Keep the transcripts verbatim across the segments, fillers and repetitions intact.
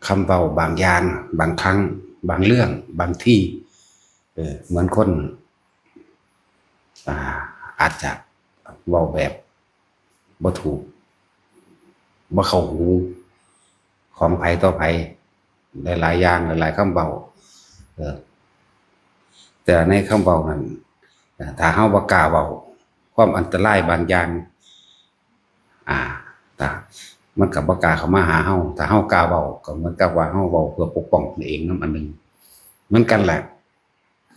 คำเว้าบางอย่าง บางครั้ง บางเรื่อง บางที เออ เหมือนคน อ่า อาจจะเว้าแบบบ่ถูก บ่เข้าหู ของไผต่อไผ หลายๆอย่าง หลายๆคำเว้า เออ แต่ในคำเว้านั้น ถ้าเฮาบ่กล้าเว้า ความอันตรายบางอย่าง อ่า ถ้ามันก็บ่กล้าเข้ามาหาเฮา ถ้าเฮากล้าเว้า ก็เหมือนกับว่าเฮาเว้าเพื่อปกป้องตนเองนำอันหนึ่ง เหมือนกันแหละ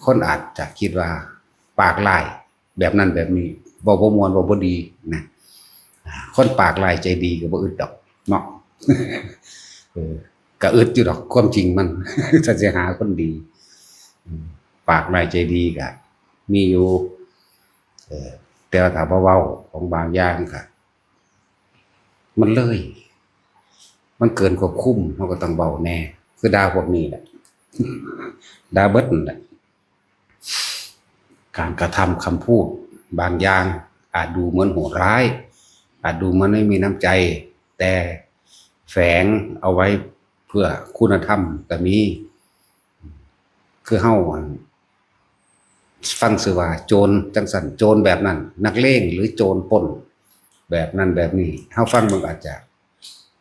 คนอาจจะคิดว่าปากร้ายแบบนั้นแบบนี้ เว้าบ่ม่วน เว้าบ่ดีนะ อ่า คนปากร้ายใจดีก็บ่อึดดอกเนาะ เออ ก็อึดอยู่ดอก ความจริงมัน ถ้าสิหาคนดี อืม ปากร้ายใจดีก็มีอยู่ เออ แต่ว่าถ้าบ่เว้าของบางอย่างก็ มันเลย มันเกินควบคุม เฮาก็ต้องเว้าแหน่ คือด่าพวกนี้แหละ ด่าเบิดนั่นแหละ การกระทำคำพูดบางอย่าง อาจดูเหมือนโหดร้าย อาจดูเหมือนไม่มีน้ำใจ แต่แฝงเอาไว้เพื่อคุณธรรมก็มี คือเฮา ฟังซื่อว่าโจรจังซั่น โจรแบบนั้น นักเลงหรือโจรปล้นแบบนั้นแบบนี้ เฮาฟังเบิ่งอาจจะ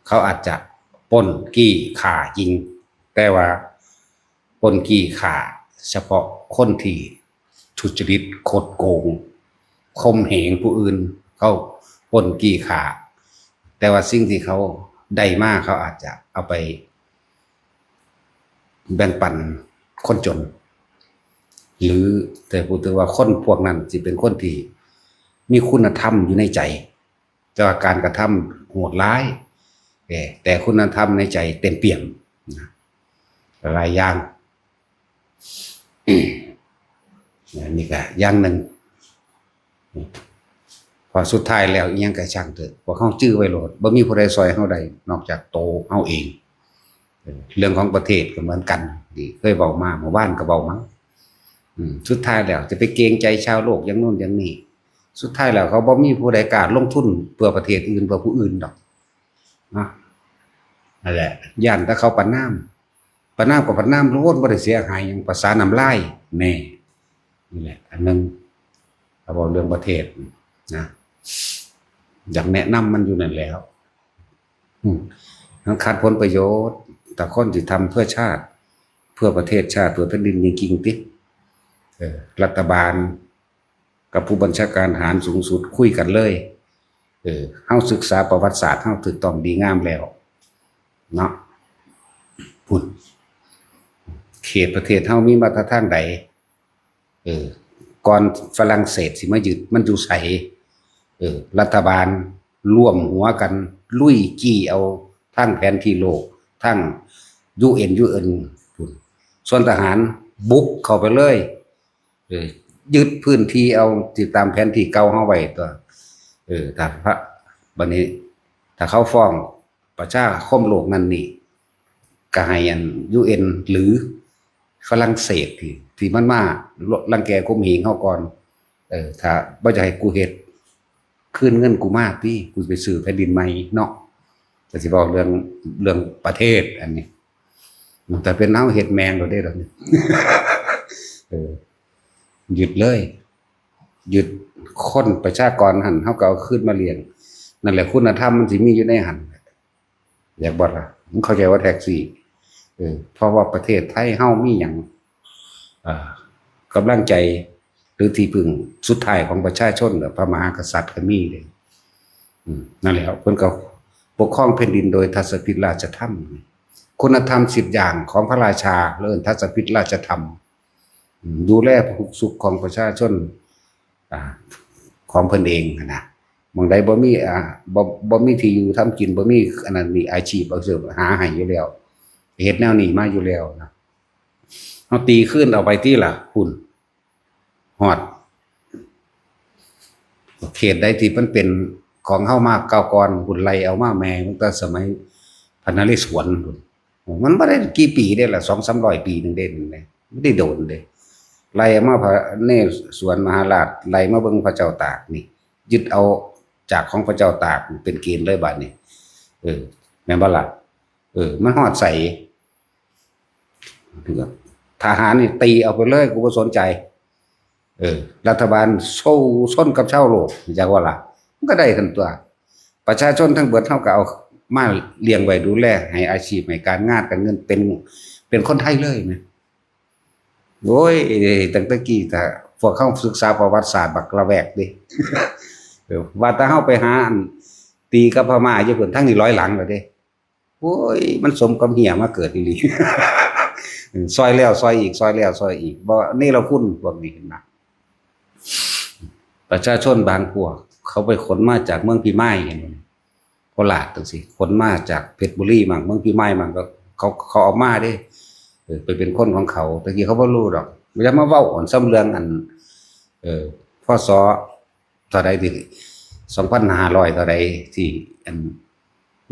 เขาอาจจะปล้นจี้ฆ่ายิง แต่ว่าปล้นจี้ฆ่าเฉพาะคนที่ทุจริตคดโกง ข่มเหงผู้อื่น เขาปล้นจี้ฆ่า แต่ว่าสิ่งที่เขาได้มา เขาอาจจะเอาไปแบ่งปันคนจน หรือ แต่พูดถึงว่าคนพวกนั้นสิเป็นคนที่มีคุณธรรมอยู่ในใจ แต่ว่าการกระทำโหดร้าย เอ่อ แต่คุณธรรมในใจเต็มเปี่ยมนะ หลายอย่าง อันนี้ก็อย่างหนึ่ง เพราะสุดท้ายแล้วอิหยังก็ช่างเถอะ พวกเฮาจื้อไว้โลด บ่มีผู้ใดซ่อยเฮาได้ นอกจากโตเฮาเอง เออ เรื่องของประเทศก็เหมือนกัน ที่เคยเว้ามา เมื่อวานก็เว้ามา อืม สุดท้ายแล้วจะไปเกรงใจชาวโลกอย่างโน้นอย่างนี้ สุดท้ายแล้วเขาบ่มีผู้ใดกล้าลงทุนเพื่อประเทศอื่น เพื่อผู้อื่นดอก เนาะ นั่นแหละ ย้านแต่เขาประณาม ประณามก็ประณามโลด บ่ได้เสียหายหยัง ภาษาน้ำลาย แน่ นี่แหละ อันหนึ่ง เอาเว้าเรื่องประเทศนะ อยากแนะนำมันอยู่นั่นแหล้ว อืม มันขัดผลประโยชน์ แต่คนที่ทำเพื่อชาติ เพื่อประเทศชาติ เพื่อแผ่นดินจริงๆติ เออ รัฐบาลกับผู้บัญชาการทหารสูงสุดคุยกันเลย เออ เฮาศึกษาประวัติศาสตร์เฮาถูกต้องดีงามแล้วเนาะ พุ้น เขตประเทศเฮามีมาตรฐานใด เออ ก่อนฝรั่งเศสสิมายึด มันอยู่ไส เออ รัฐบาลร่วมหัวกันลุยจี้เอาทั้งแผนที่โลก ทั้ง ยูเอ็น ยูเอ็น พุ้น ส่วนทหารบุกเข้าไปเลย เออ ยึดพื้นที่เอาติดตามแผนที่เก่าเฮาไว้ตัว เออ ถ้าพระ บัดนี้ ถ้าเขาฟ้องประชาคมโลกนั่นนี่ ก็ให้อัน ยูเอ็น หรือฝรั่งเศสที่ ที่มันมารังแกข่มเหงเฮาก่อน เออ ถ้าบ่อยากให้กูเฮ็ด คืนเงินกูมาติ กูไปซื้อแผ่นดินใหม่เนาะ แต่สิบอกเรื่อง เรื่องประเทศอันนี้ แต่เป็นเฮาเฮ็ดแม่งโลดเด้ล่ะนี่ เออ ยึดเลย ยึดคนประชากรหั่น เฮาก็เอาคืนมาเลี้ยง นั่นแหละ คุณธรรมมันสิมีอยู่ในหั่น อยากบ่ล่ะ มึงเข้าใจว่าแท็กซี่ เออ เพราะว่าประเทศไทยเฮามีหยัง เอ่อ กำลังใจ หรือที่พึ่งสุดท้ายของประชาชน และพระมหากษัตริย์ก็มีเลย อืม นั่นแหละ เพิ่นก็ปกครองแผ่นดินโดยทัศพิธราชธรรม คุณธรรมสิบอย่างของพระราชา เอิ้นทัศพิธราชธรรม อืม ดูแลทุกข์สุขของประชาชน อ่า ของเพิ่นเองหั้นนะ หม่องใดบ่มี อ่า บ่ บ่มีที่อยู่ทำกิน บ่มีอันนั้นนี่ อาชีพ บ่เสิร์ฟ หาให้อยู่แล้ว เฮ็ดแนวนี้มาอยู่แล้วนะ เฮาตีคืนเอาไปติล่ะ พุ้น ฮอด เขตใดที่มันเป็นของเฮามาเก่าก่อน พุ้น ไล่เอามาแม่ตั้งแต่สมัยพระนเรศวรพุ้น มันบ่ได้กี่ปีเด้ล่ะ สองสามร้อยปีหนึ่งเด้ มันบ่ได้โดนเด้ ไล่เอามาพระนเรศวรมหาราช ไล่มาเบิ่งพระเจ้าตากนี่ ยึดเอาจากของพระเจ้าตากเป็นเกณฑ์เลยบัดนี้ เออ แม่นบ่ล่ะ? เออ มันฮอดใส ทหารนี่ตีเอาไปเลย กูบ่สนใจ เออ รัฐบาลสู้ชนกับชาวโลก จักว่าล่ะ มันก็ได้กันตัว ประชาชนทั้งเบิดเฮาก็เอามาเลี้ยงไว้ดูแล ให้อาชีพ ให้การงานการเงิน เป็น เป็นคนไทยเลยนะ โอ้ย ตั้งแต่กี้ ถ้าพวกเขาศึกษาประวัติศาสตร์บักละแวกเด้ เออ ว่าแต่เฮาไปหาอันตีกับพม่าอยู่พุ่น ทั้งนี้ร้อยหลังแล้วเด้ โอ้ย มันสมกับเหียมาเกิดอีหลี ซอยแล้วซอยอีก ซอยแล้วซอยอีก บ่เนรคุณพวกนี้เห็นนะ ประชาชนบางพวก เขาไปขนมาจากเมืองพิมายเห็นบ่ โคราชจังซี่ ขนมาจากเพชรบุรีมั่ง เมืองพิมายมั่ง ก็เขา เขาเอามาเด้ เออ ไปเป็นคนของเขา ตะกี้เขาบ่รู้ดอก อย่ามาเว้าอันซ้ำเรื่องอัน เออ พ.ศ. เท่าใดที่ สองพันห้าร้อยเท่าใดที่ อัน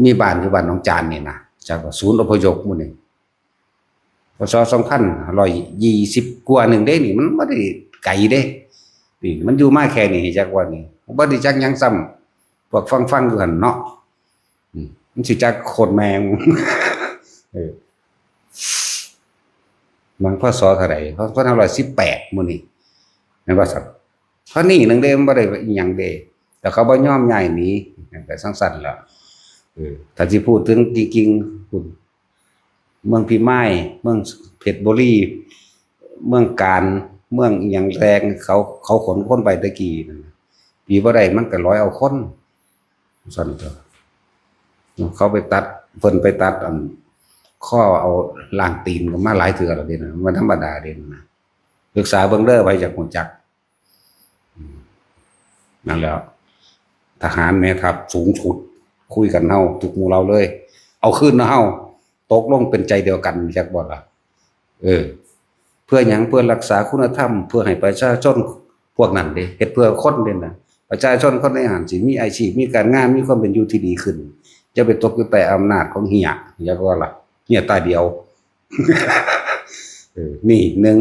มีบ้านอยู่บ้านหนองจานนี่นะ จากว่าศูนย์อพยพหมู่นี่ พ.ศ. สองพันห้าร้อยยี่สิบกว่าหนึ่งเด้นี่ มันบ่ได้ไกลเด้ นี่มันอยู่มาแค่นี้ จักว่านี่ บ่ได้จักหยังซ้ำ พวกฟังๆอยู่หั่นเนาะ อืม มันสิจักโคตรแมง เออ มัน พ.ศ. เท่าใด สองพันห้าร้อยสิบแปดหมู่นี่ แม่นบ่ซั่น เท่านี้หนึ่งเด้ มันบ่ได้อิหยังเด้ แต่เขาบ่ยอมย้ายหนี ก็จั่งซั่นล่ะ เออ ถ้าสิพูดถึงจริงๆ พุ่น เมืองพิมาย เมืองเพชรบุรี เมืองกาญ เมืองอิหยังแรง เขา เขาขนคนไปตะกี้นั่นน่ะ ปีบ่ได้มันก็ร้อยเอาคน ซั่นตัว เขาไปตัด เพิ่นไปตัดอัน ข้อเอาล่างตีนก็มาหลายเทื่อแล้วเด้นะ มันธรรมดาเด้นะ ศึกษาเบิ่งเด้อ ไผอยากรู้จัก อืม นั่นแหละ ทหารแม่ทัพสูงสุด คุยกันเฮาทุกหมู่เหล่าเลย เอาคืนนะเฮา ตกลงเป็นใจเดียวกัน จักบ่ล่ะ เออ เพื่อหยัง เพื่อรักษาคุณธรรม เพื่อให้ประชาชนพวกนั้นเด้ เฮ็ดเพื่อคนเด้นะ ประชาชนคนในหั้นสิมีอาชีพ มีการงาน มีความเป็นอยู่ที่ดีขึ้น จะไปตกอยู่ใต้อำนาจของเหีย จักบ่ล่ะ เหียตาเดียว เออ นี่หนึ่ง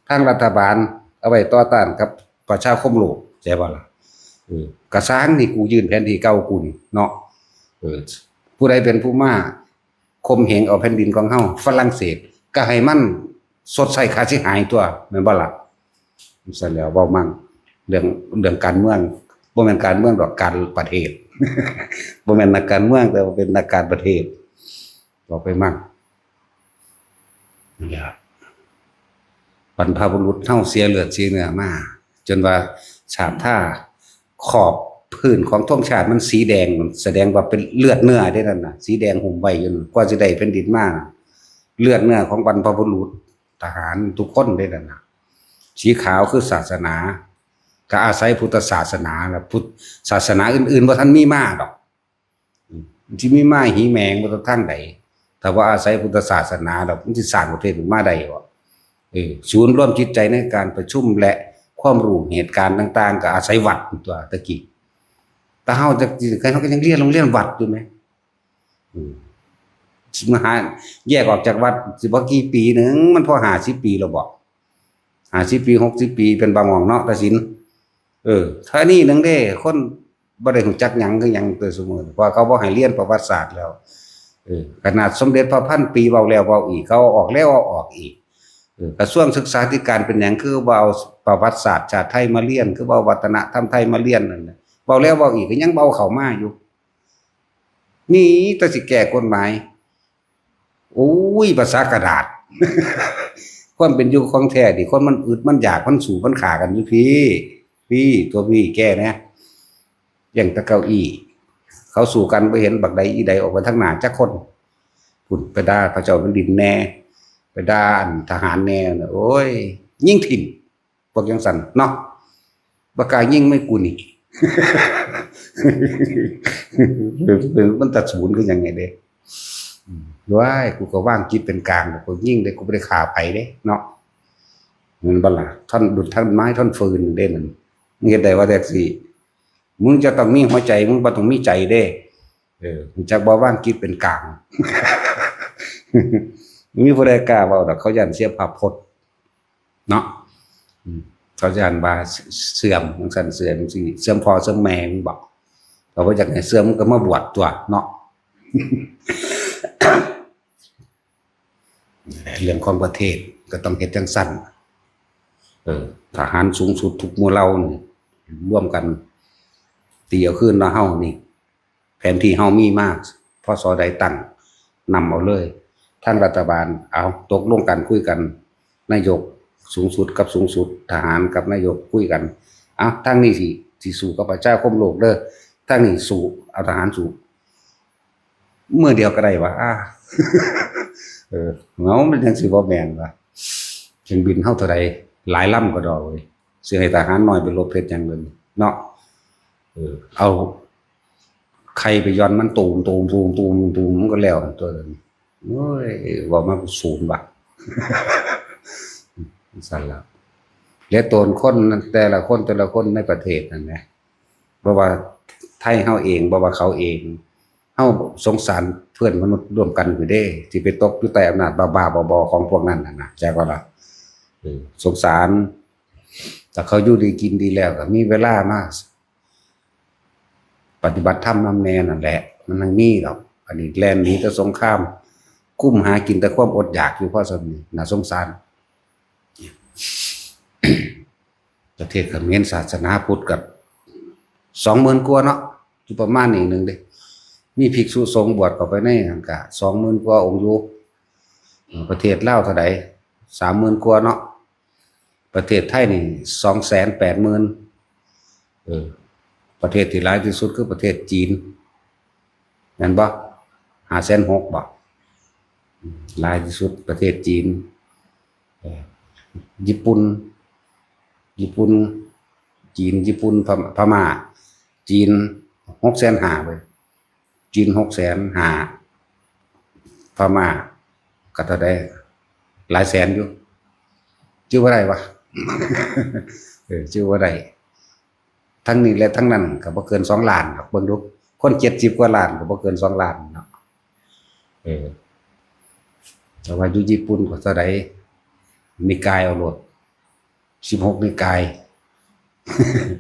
ทางรัฐบาลเอาไว้ต่อต้านกับประชาคมโลก ใช่บ่ล่ะ เออ กะซ่างนี่ กูยื่นแผนที่เก่ากูนี่เนาะ เออ ผู้ใดเป็นผู้มาข่มเหงเอาแผ่นดินของเฮา ฝรั่งเศส ก็ให้มันชดใช้ค่าเสียหายตัว แม่นบ่ล่ะ ซั่นแล้ว เว้ามั่ง เรื่อง เรื่องการเมือง บ่แม่นการเมืองดอก การประเทศ บ่แม่นนักการเมือง แต่ว่าเป็นนักการประเทศ เว้าไปมั่ง นี่ล่ะ บรรพบุรุษเฮาเสียเลือดเสียเนื้อมา จนว่าฉาบทาขอบพื้นของธงชาติมันสีแดง แสดงว่าเป็นเลือดเนื้อเด้นั่นน่ะ สีแดงหุ้มไว้อยู่นั่น กว่าสิได้แผ่นดินมา เลือดเนื้อของบรรพบุรุษ ทหารทุกคนเด้นั่นน่ะ สีขาวคือศาสนา ก็อาศัยพุทธศาสนาล่ะ พุทธศาสนาอื่นๆบ่ทันมีมาดอก อืม มันสิมีมาหีแมงมาจากทางใด ถ้าว่าอาศัยพุทธศาสนาดอก มันสิสร้างประเทศขึ้นมาได้บ่ เออ ศูนย์รวมจิตใจในการประชุมและความรู้เหตุการณ์ต่างๆ ก็อาศัยวัดตัวตะกี้ แต่เฮาจะ เฮาก็ยังเรียนโรงเรียนวัดอยู่ไหม อืม สิมาหาแยกออกจากวัด สิบ่กี่ปีหนึ่ง มันพอห้าสิบปีแล้วบ่ ห้าสิบปี หกสิบปี เป็นบางหม่องเนาะ ตัดสิน เออ เท่านี้หนึ่งเด้ คนบ่ได้รู้จักหยังคือหยัง แต่สมมุติ เพราะเขาบ่ให้เรียนประวัติศาสตร์แล้ว เออ ขนาดสมเด็จพระพันปีเว้าแล้วเว้าอีก เขาเอาออกแล้วเอาออกอีก เออ กระทรวงศึกษาธิการเป็นหยังคือบ่เอาประวัติศาสตร์ชาติไทยมาเรียน คือบ่เอาวัฒนธรรมไทยมาเรียนนั่นน่ะ เว้าแล้วเว้าอีก ก็ยังบ่เอาเข้ามาอยู่ นี่แต่สิแก้กฎหมาย โอ้ย ภาษากระดาษ ความเป็นอยู่ของแท้นี่ คนมันอึดมันอยาก มันสู้มันฆ่ากันอยู่พี้ พี้ ตัวพี้แก้แหน่ อย่างแต่เก้าอี้ เขาสู้กัน บ่เห็นบักใดอีใดออกไปทางหน้าจักคน พุ่นไปด่าพระเจ้าแผ่นดินแหน่ ไปด่าอันทหารแหน่น่ะ โอ้ย ยิงถิ่ม พวกจั่งซั้นเนาะ บ่กล้ายิงไม่กูนี่ มันตัดศูนย์คือหยังไงเด้ อืม ว้าย กูก็วางจิตเป็นกลาง กูยิงเด้ กูบ่ได้ฆ่าไผเด้เนาะ แม่นบ่ล่ะ ท่อนดุจท่อนไม้ท่อนฟืนเด้นั่น มึงเฮ็ดได้ว่าแท็กซี่ มึงจะต้องมีหัวใจ มึงบ่ต้องมีใจเด้ เออ รู้จักบ่ วางจิตเป็นกลาง มีผู้ใดกล้าเว้าดอก เขาย้านเสียภาพพจน์ เนาะ อืม เขาย้านว่าเสื่อม จั่งซั้นเสื่อมจั่งซี้ เสื่อมพ่อเสื่อมแม่ มึงบอก เขาบ่อยากให้เสื่อม มึงก็มาบวชตัวเนาะ เ เรื่องของประเทศก็ต้องเฮ็ดจั่งซั้น เออ ทหารสูงสุดทุกหมู่เหล่านี่ร่วมกัน ตีเอาคืนเนาะ เฮานี่ แผนที่เฮามีมา พ.ศ. ใดตั้ง นำเอาเลย ทางรัฐบาล เอา ตกลงกัน คุยกัน นายกสูงสุดกับสูงสุด ทหารกับนายกคุยกัน เอา ทางนี้สิ สิสู้กับประชาคมโลกเด้อ ทางนี้สู้ เอาทหารสู้ มื้อเดียวก็ได้วะ อ่า เออ เงามันจั่งสิบ่แม่นวะ เครื่องบินเฮาเท่าใด หลายลำก็ดอกเว้ย สิให้ทหารน้อยไปรบเฮ็ดหยังเดี๋ยวนี้เนาะ เออ เอาไข่ไปหย่อนมันตูม ตูม ตูม ตูม ตูม มันก็แล้วตัวนั้น โอ้ย เว้ามาศูนย์ว่ะ ซั่นล่ะ และตนคนแต่ละคน แต่ละคนในประเทศนั่นแหละ บ่ว่าไทยเฮาเอง บ่ว่าเขาเอง เฮาสงสารเพื่อนมนุษย์ร่วมกันอยู่เด้ ที่ไปตกอยู่ใต้อำนาจบ้าๆบอๆของพวกนั้นน่ะนะ จักว่าล่ะ เออ สงสาร แต่เขาอยู่ดีกินดีแล้วก็มีเวลามาปฏิบัติธรรมนำแน่นั่นแหละ มันยังมีดอก อันนี้แล่นหนีแต่สงคราม กุ้มหากินแต่ความอดอยากอยู่ เพราะฉะนั้นน่าสงสาร ประเทศเขมรศาสนาพุทธกับ สองหมื่น กว่าเนาะ อยู่ประมาณนี้หนึ่งเด้ มีภิกษุสงฆ์บวชเข้าไปในนั้นก็ สองหมื่น กว่าองค์อยู่ เออ ประเทศลาวเท่าใด สามหมื่น กว่าเนาะ ประเทศไทยนี่ สองแสนแปดหมื่น เออ ประเทศที่หลายที่สุดคือประเทศจีน แม่นบ่ ห้าแสนหกบ่ อืม หลายที่สุดประเทศจีน เออ ญี่ปุ่น ญี่ปุ่น จีน ญี่ปุ่น พม่า พม่า จีน หกแสนห้าเว้ย จีน หกแสนห้า พม่า ก็เท่าใด หลายแสนอยู่ จื่อบ่ได้วะ เออ จื่อบ่ได้ ทั้งนี้และทั้งนั้นก็บ่เกินสองล้านดอก เบิ่งดู คน เจ็ดสิบ กว่าล้านก็บ่เกินสองล้านเนาะ เออ แต่ว่าอยู่ญี่ปุ่นก็เท่าใด นิกายเอาโลด สิบหก นิกาย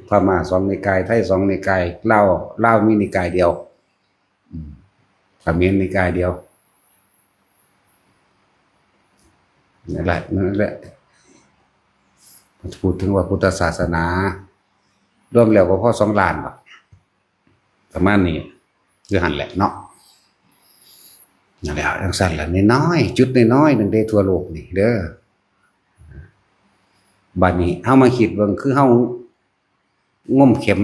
พม่าสองนิกาย ไทยสองนิกาย ลาว ลาวมีนิกายเดียว อืม เขมรนิกายเดียว นั่นแหละ นั่นแหละ พูดถึงว่าพุทธศาสนา รวมแล้วก็พอสองล้านบาท ประมาณนี้ คือหั่นแหละเนาะ นั่นแหละ จั่งซั้นล่ะ น้อยๆ จุดน้อยๆหนึ่งเด้ ทั่วโลกนี่เด้อ บัดนี้เฮามาคิดเบิ่ง คือเฮางมเข็ม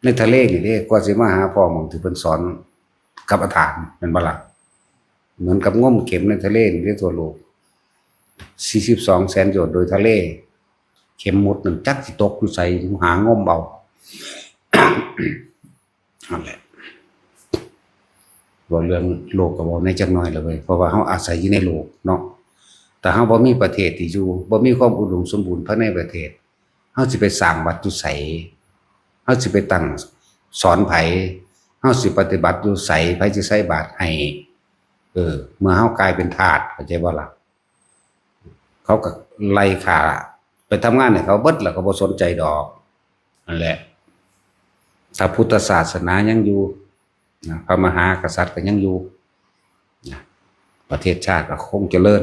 ในทะเลนี่เด้ กว่าสิมาหาพ้อหม่องที่เพิ่นสอนกรรมฐาน แม่นบ่ล่ะ เหมือนกับงมเข็มในทะเลนี่เด้ ทั่วโลก สี่สิบสองแสนโยชน์โดยทะเล เข็มหมุดนั่นจักสิตกอยู่ไส หางมเอา นั่นแหละ เว้าเรื่องโลกก็เว้าในจักหน่อยละเว้ย เพราะว่าเฮาอาศัยอยู่ในโลกเนาะ ถ้าเฮาบ่มีประเทศที่อยู่ บ่มีความอุดมสมบูรณ์ภายในประเทศ เฮาสิไปสร้างวัดอยู่ไส เฮาสิไปตั้งสอนไผ เฮาสิปฏิบัติอยู่ไส ไผสิใส่บาตรให้ เออ เมื่อเฮากลายเป็นทาส เข้าใจบ่ล่ะ เขาก็ไล่ฆ่า ไปทำงานให้เขาเบิดแล้วก็บ่สนใจดอก นั่นแหละ ถ้าพุทธศาสนายังอยู่นะ พระมหากษัตริย์ก็ยังอยู่นะ ประเทศชาติก็คงเจริญ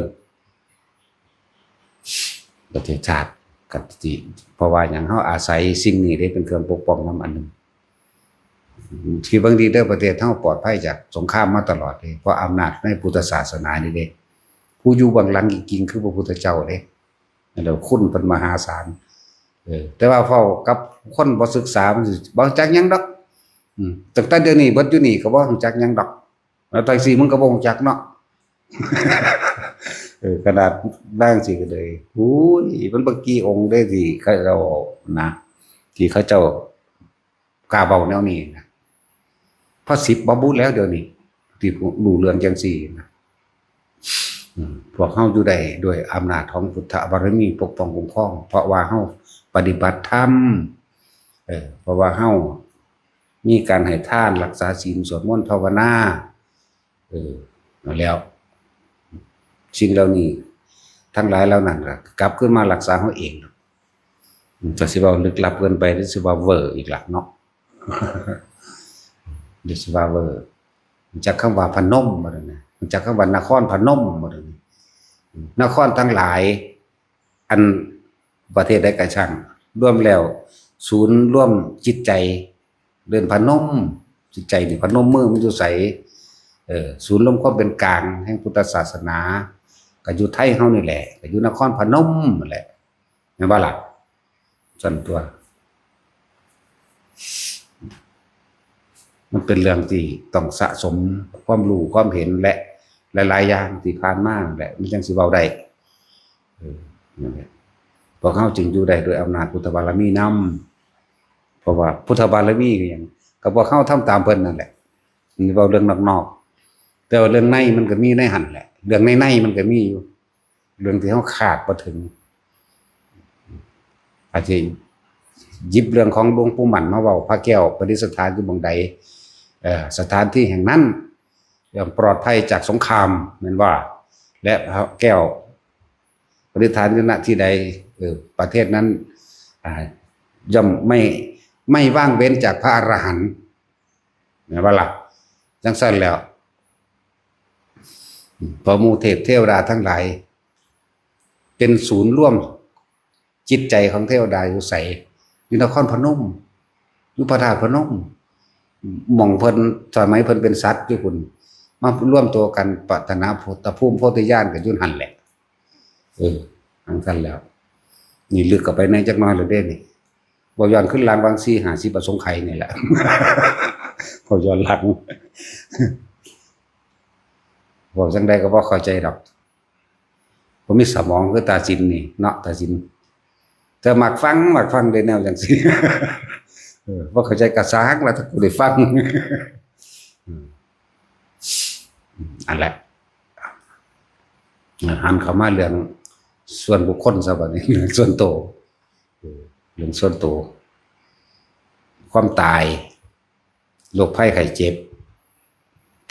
ประเทศชาติก็สิ เพราะว่าหยัง เฮาอาศัยสิ่งนี้เด้เป็นเครื่องปกป้องนำอันหนึ่ง ที่เบิ่งดีเด้อ ประเทศเฮาปลอดภัยจากสงครามมาตลอดเด้ เพราะอำนาจในพุทธศาสนานี่เด้ ผู้อยู่เบื้องหลังจริงๆคือพระพุทธเจ้าเด้ แล้วคุณเพิ่นมหาศาล เออ แต่ว่าเว้ากับคนบ่ศึกษา มันสิบ่รู้จักหยังดอก อืม ตั้งแต่เดี๋ยวนี้เบิดอยู่นี่ก็บ่รู้จักหยังดอก แล้วจั่งซี้มึงก็บ่รู้จักเนาะ เออ ขนาดนางสิก็เลย อุ้ย มันบ่กี่องค์เด้ที่เขาเจ้านะ ที่เขาเจ้ากล้าเว้าแนวนี้นะ พระสิบบ่บุแล้วเดี๋ยวนี้ ที่รู้เรื่องจั่งซี้นะ อืม พวกเฮาอยู่ได้ด้วยอำนาจของพุทธบารมีปกป้องคุ้มครอง เพราะว่าเฮาปฏิบัติธรรม เออ เพราะว่าเฮามีการให้ทาน รักษาศีล สวดมนต์ภาวนา เออ นั่นแล้ว สิ่งเหล่านี้ ทั้งหลายเหล่านั้นก็กลับคืนมารักษาเฮาเอง จะสิเว้าลึกลับเกินไป หรือสิว่าเวอร์อีกล่ะเนาะ หรือสิว่าเวอร์ รู้จักคำว่าพนมบ่เดี๋ยวนี้ รู้จักคำว่านครพนมบ่เดี๋ยวนี้ นครทั้งหลาย อันประเทศใดก็ช่าง รวมแล้ว ศูนย์รวมจิตใจ เดินพนม จิตใจนี่พนมมือมันอยู่ใส เออ ศูนย์รวมความเป็นกลางแห่งพุทธศาสนา ก็อยู่ไทยเฮานี่แหละ ก็อยู่นครพนมนั่นแหละ แม่นบ่ล่ะ ส่วนตัว มันเป็นเรื่องที่ต้องสะสมความรู้ความเห็นและหลายๆอย่างที่ผ่านมาแหละ มันจังสิเว้าได้ เออ นั่นแหละ พวกเฮาจึงอยู่ได้ด้วยอำนาจพุทธบารมีนำ เพราะว่าพุทธบารมีก็หยัง ก็พวกเฮาทำตามเพิ่นนั่นแหละ นี่เว้าเรื่องนอกๆ แต่ว่าเรื่องในมันก็มีในหั่นแหละ เรื่องในๆมันก็มีอยู่ เรื่องที่เฮาคาดบ่ถึง อาจสิหยิบเรื่องของหลวงปู่หมั่นมาเว้า พระแก้วประดิษฐานอยู่หม่องใด เอ่อ สถานที่แห่งนั้น ย่อมปลอดภัยจากสงคราม แม่นบ่ และพระแก้วประดิษฐานอยู่ ณ ที่ใด เออ ประเทศนั้น อ่า ย่อมไม่ ไม่ว่างเว้นจากพระอรหันต์ แม่นบ่ล่ะ จังซั่นแล้ว พอหมู่เทพเทวดาทั้งหลาย เป็นศูนย์รวมจิตใจของเทวดาอยู่ไส อยู่นครพนม อยู่พระธาตุพนม หม่องเพิ่น สมัยเพิ่นเป็นสัตว์อยู่พุ้น มารวมตัวกันปรารถนาพุทธภูมิโพธิญาณก็อยู่หั่นแหละ เออ จังซั่นแล้ว นี่ลึกเข้าไปในจักหน่อยแล้วเด้นี่ เว้าย้อนคืนหลัง วังสี่ห้าสิบอสงไขยนี่แหละ เว้าย้อนหลัง เว้าจั่งใดก็บ่เข้าใจดอก บ่มีสมองคือตาสินนี่เนาะ ตาสิน แต่มักฟัง มักฟังได้แนวจั่งซี้ เออ บ่เข้าใจก็ซ่าง แล้วถ้ากูได้ฟัง อืม อันแหละ หันเข้ามาเรื่องส่วนบุคคลซะบัดนี้ เรื่องส่วนตัว เออ เรื่องส่วนตัว ความตาย โรคภัยไข้เจ็บ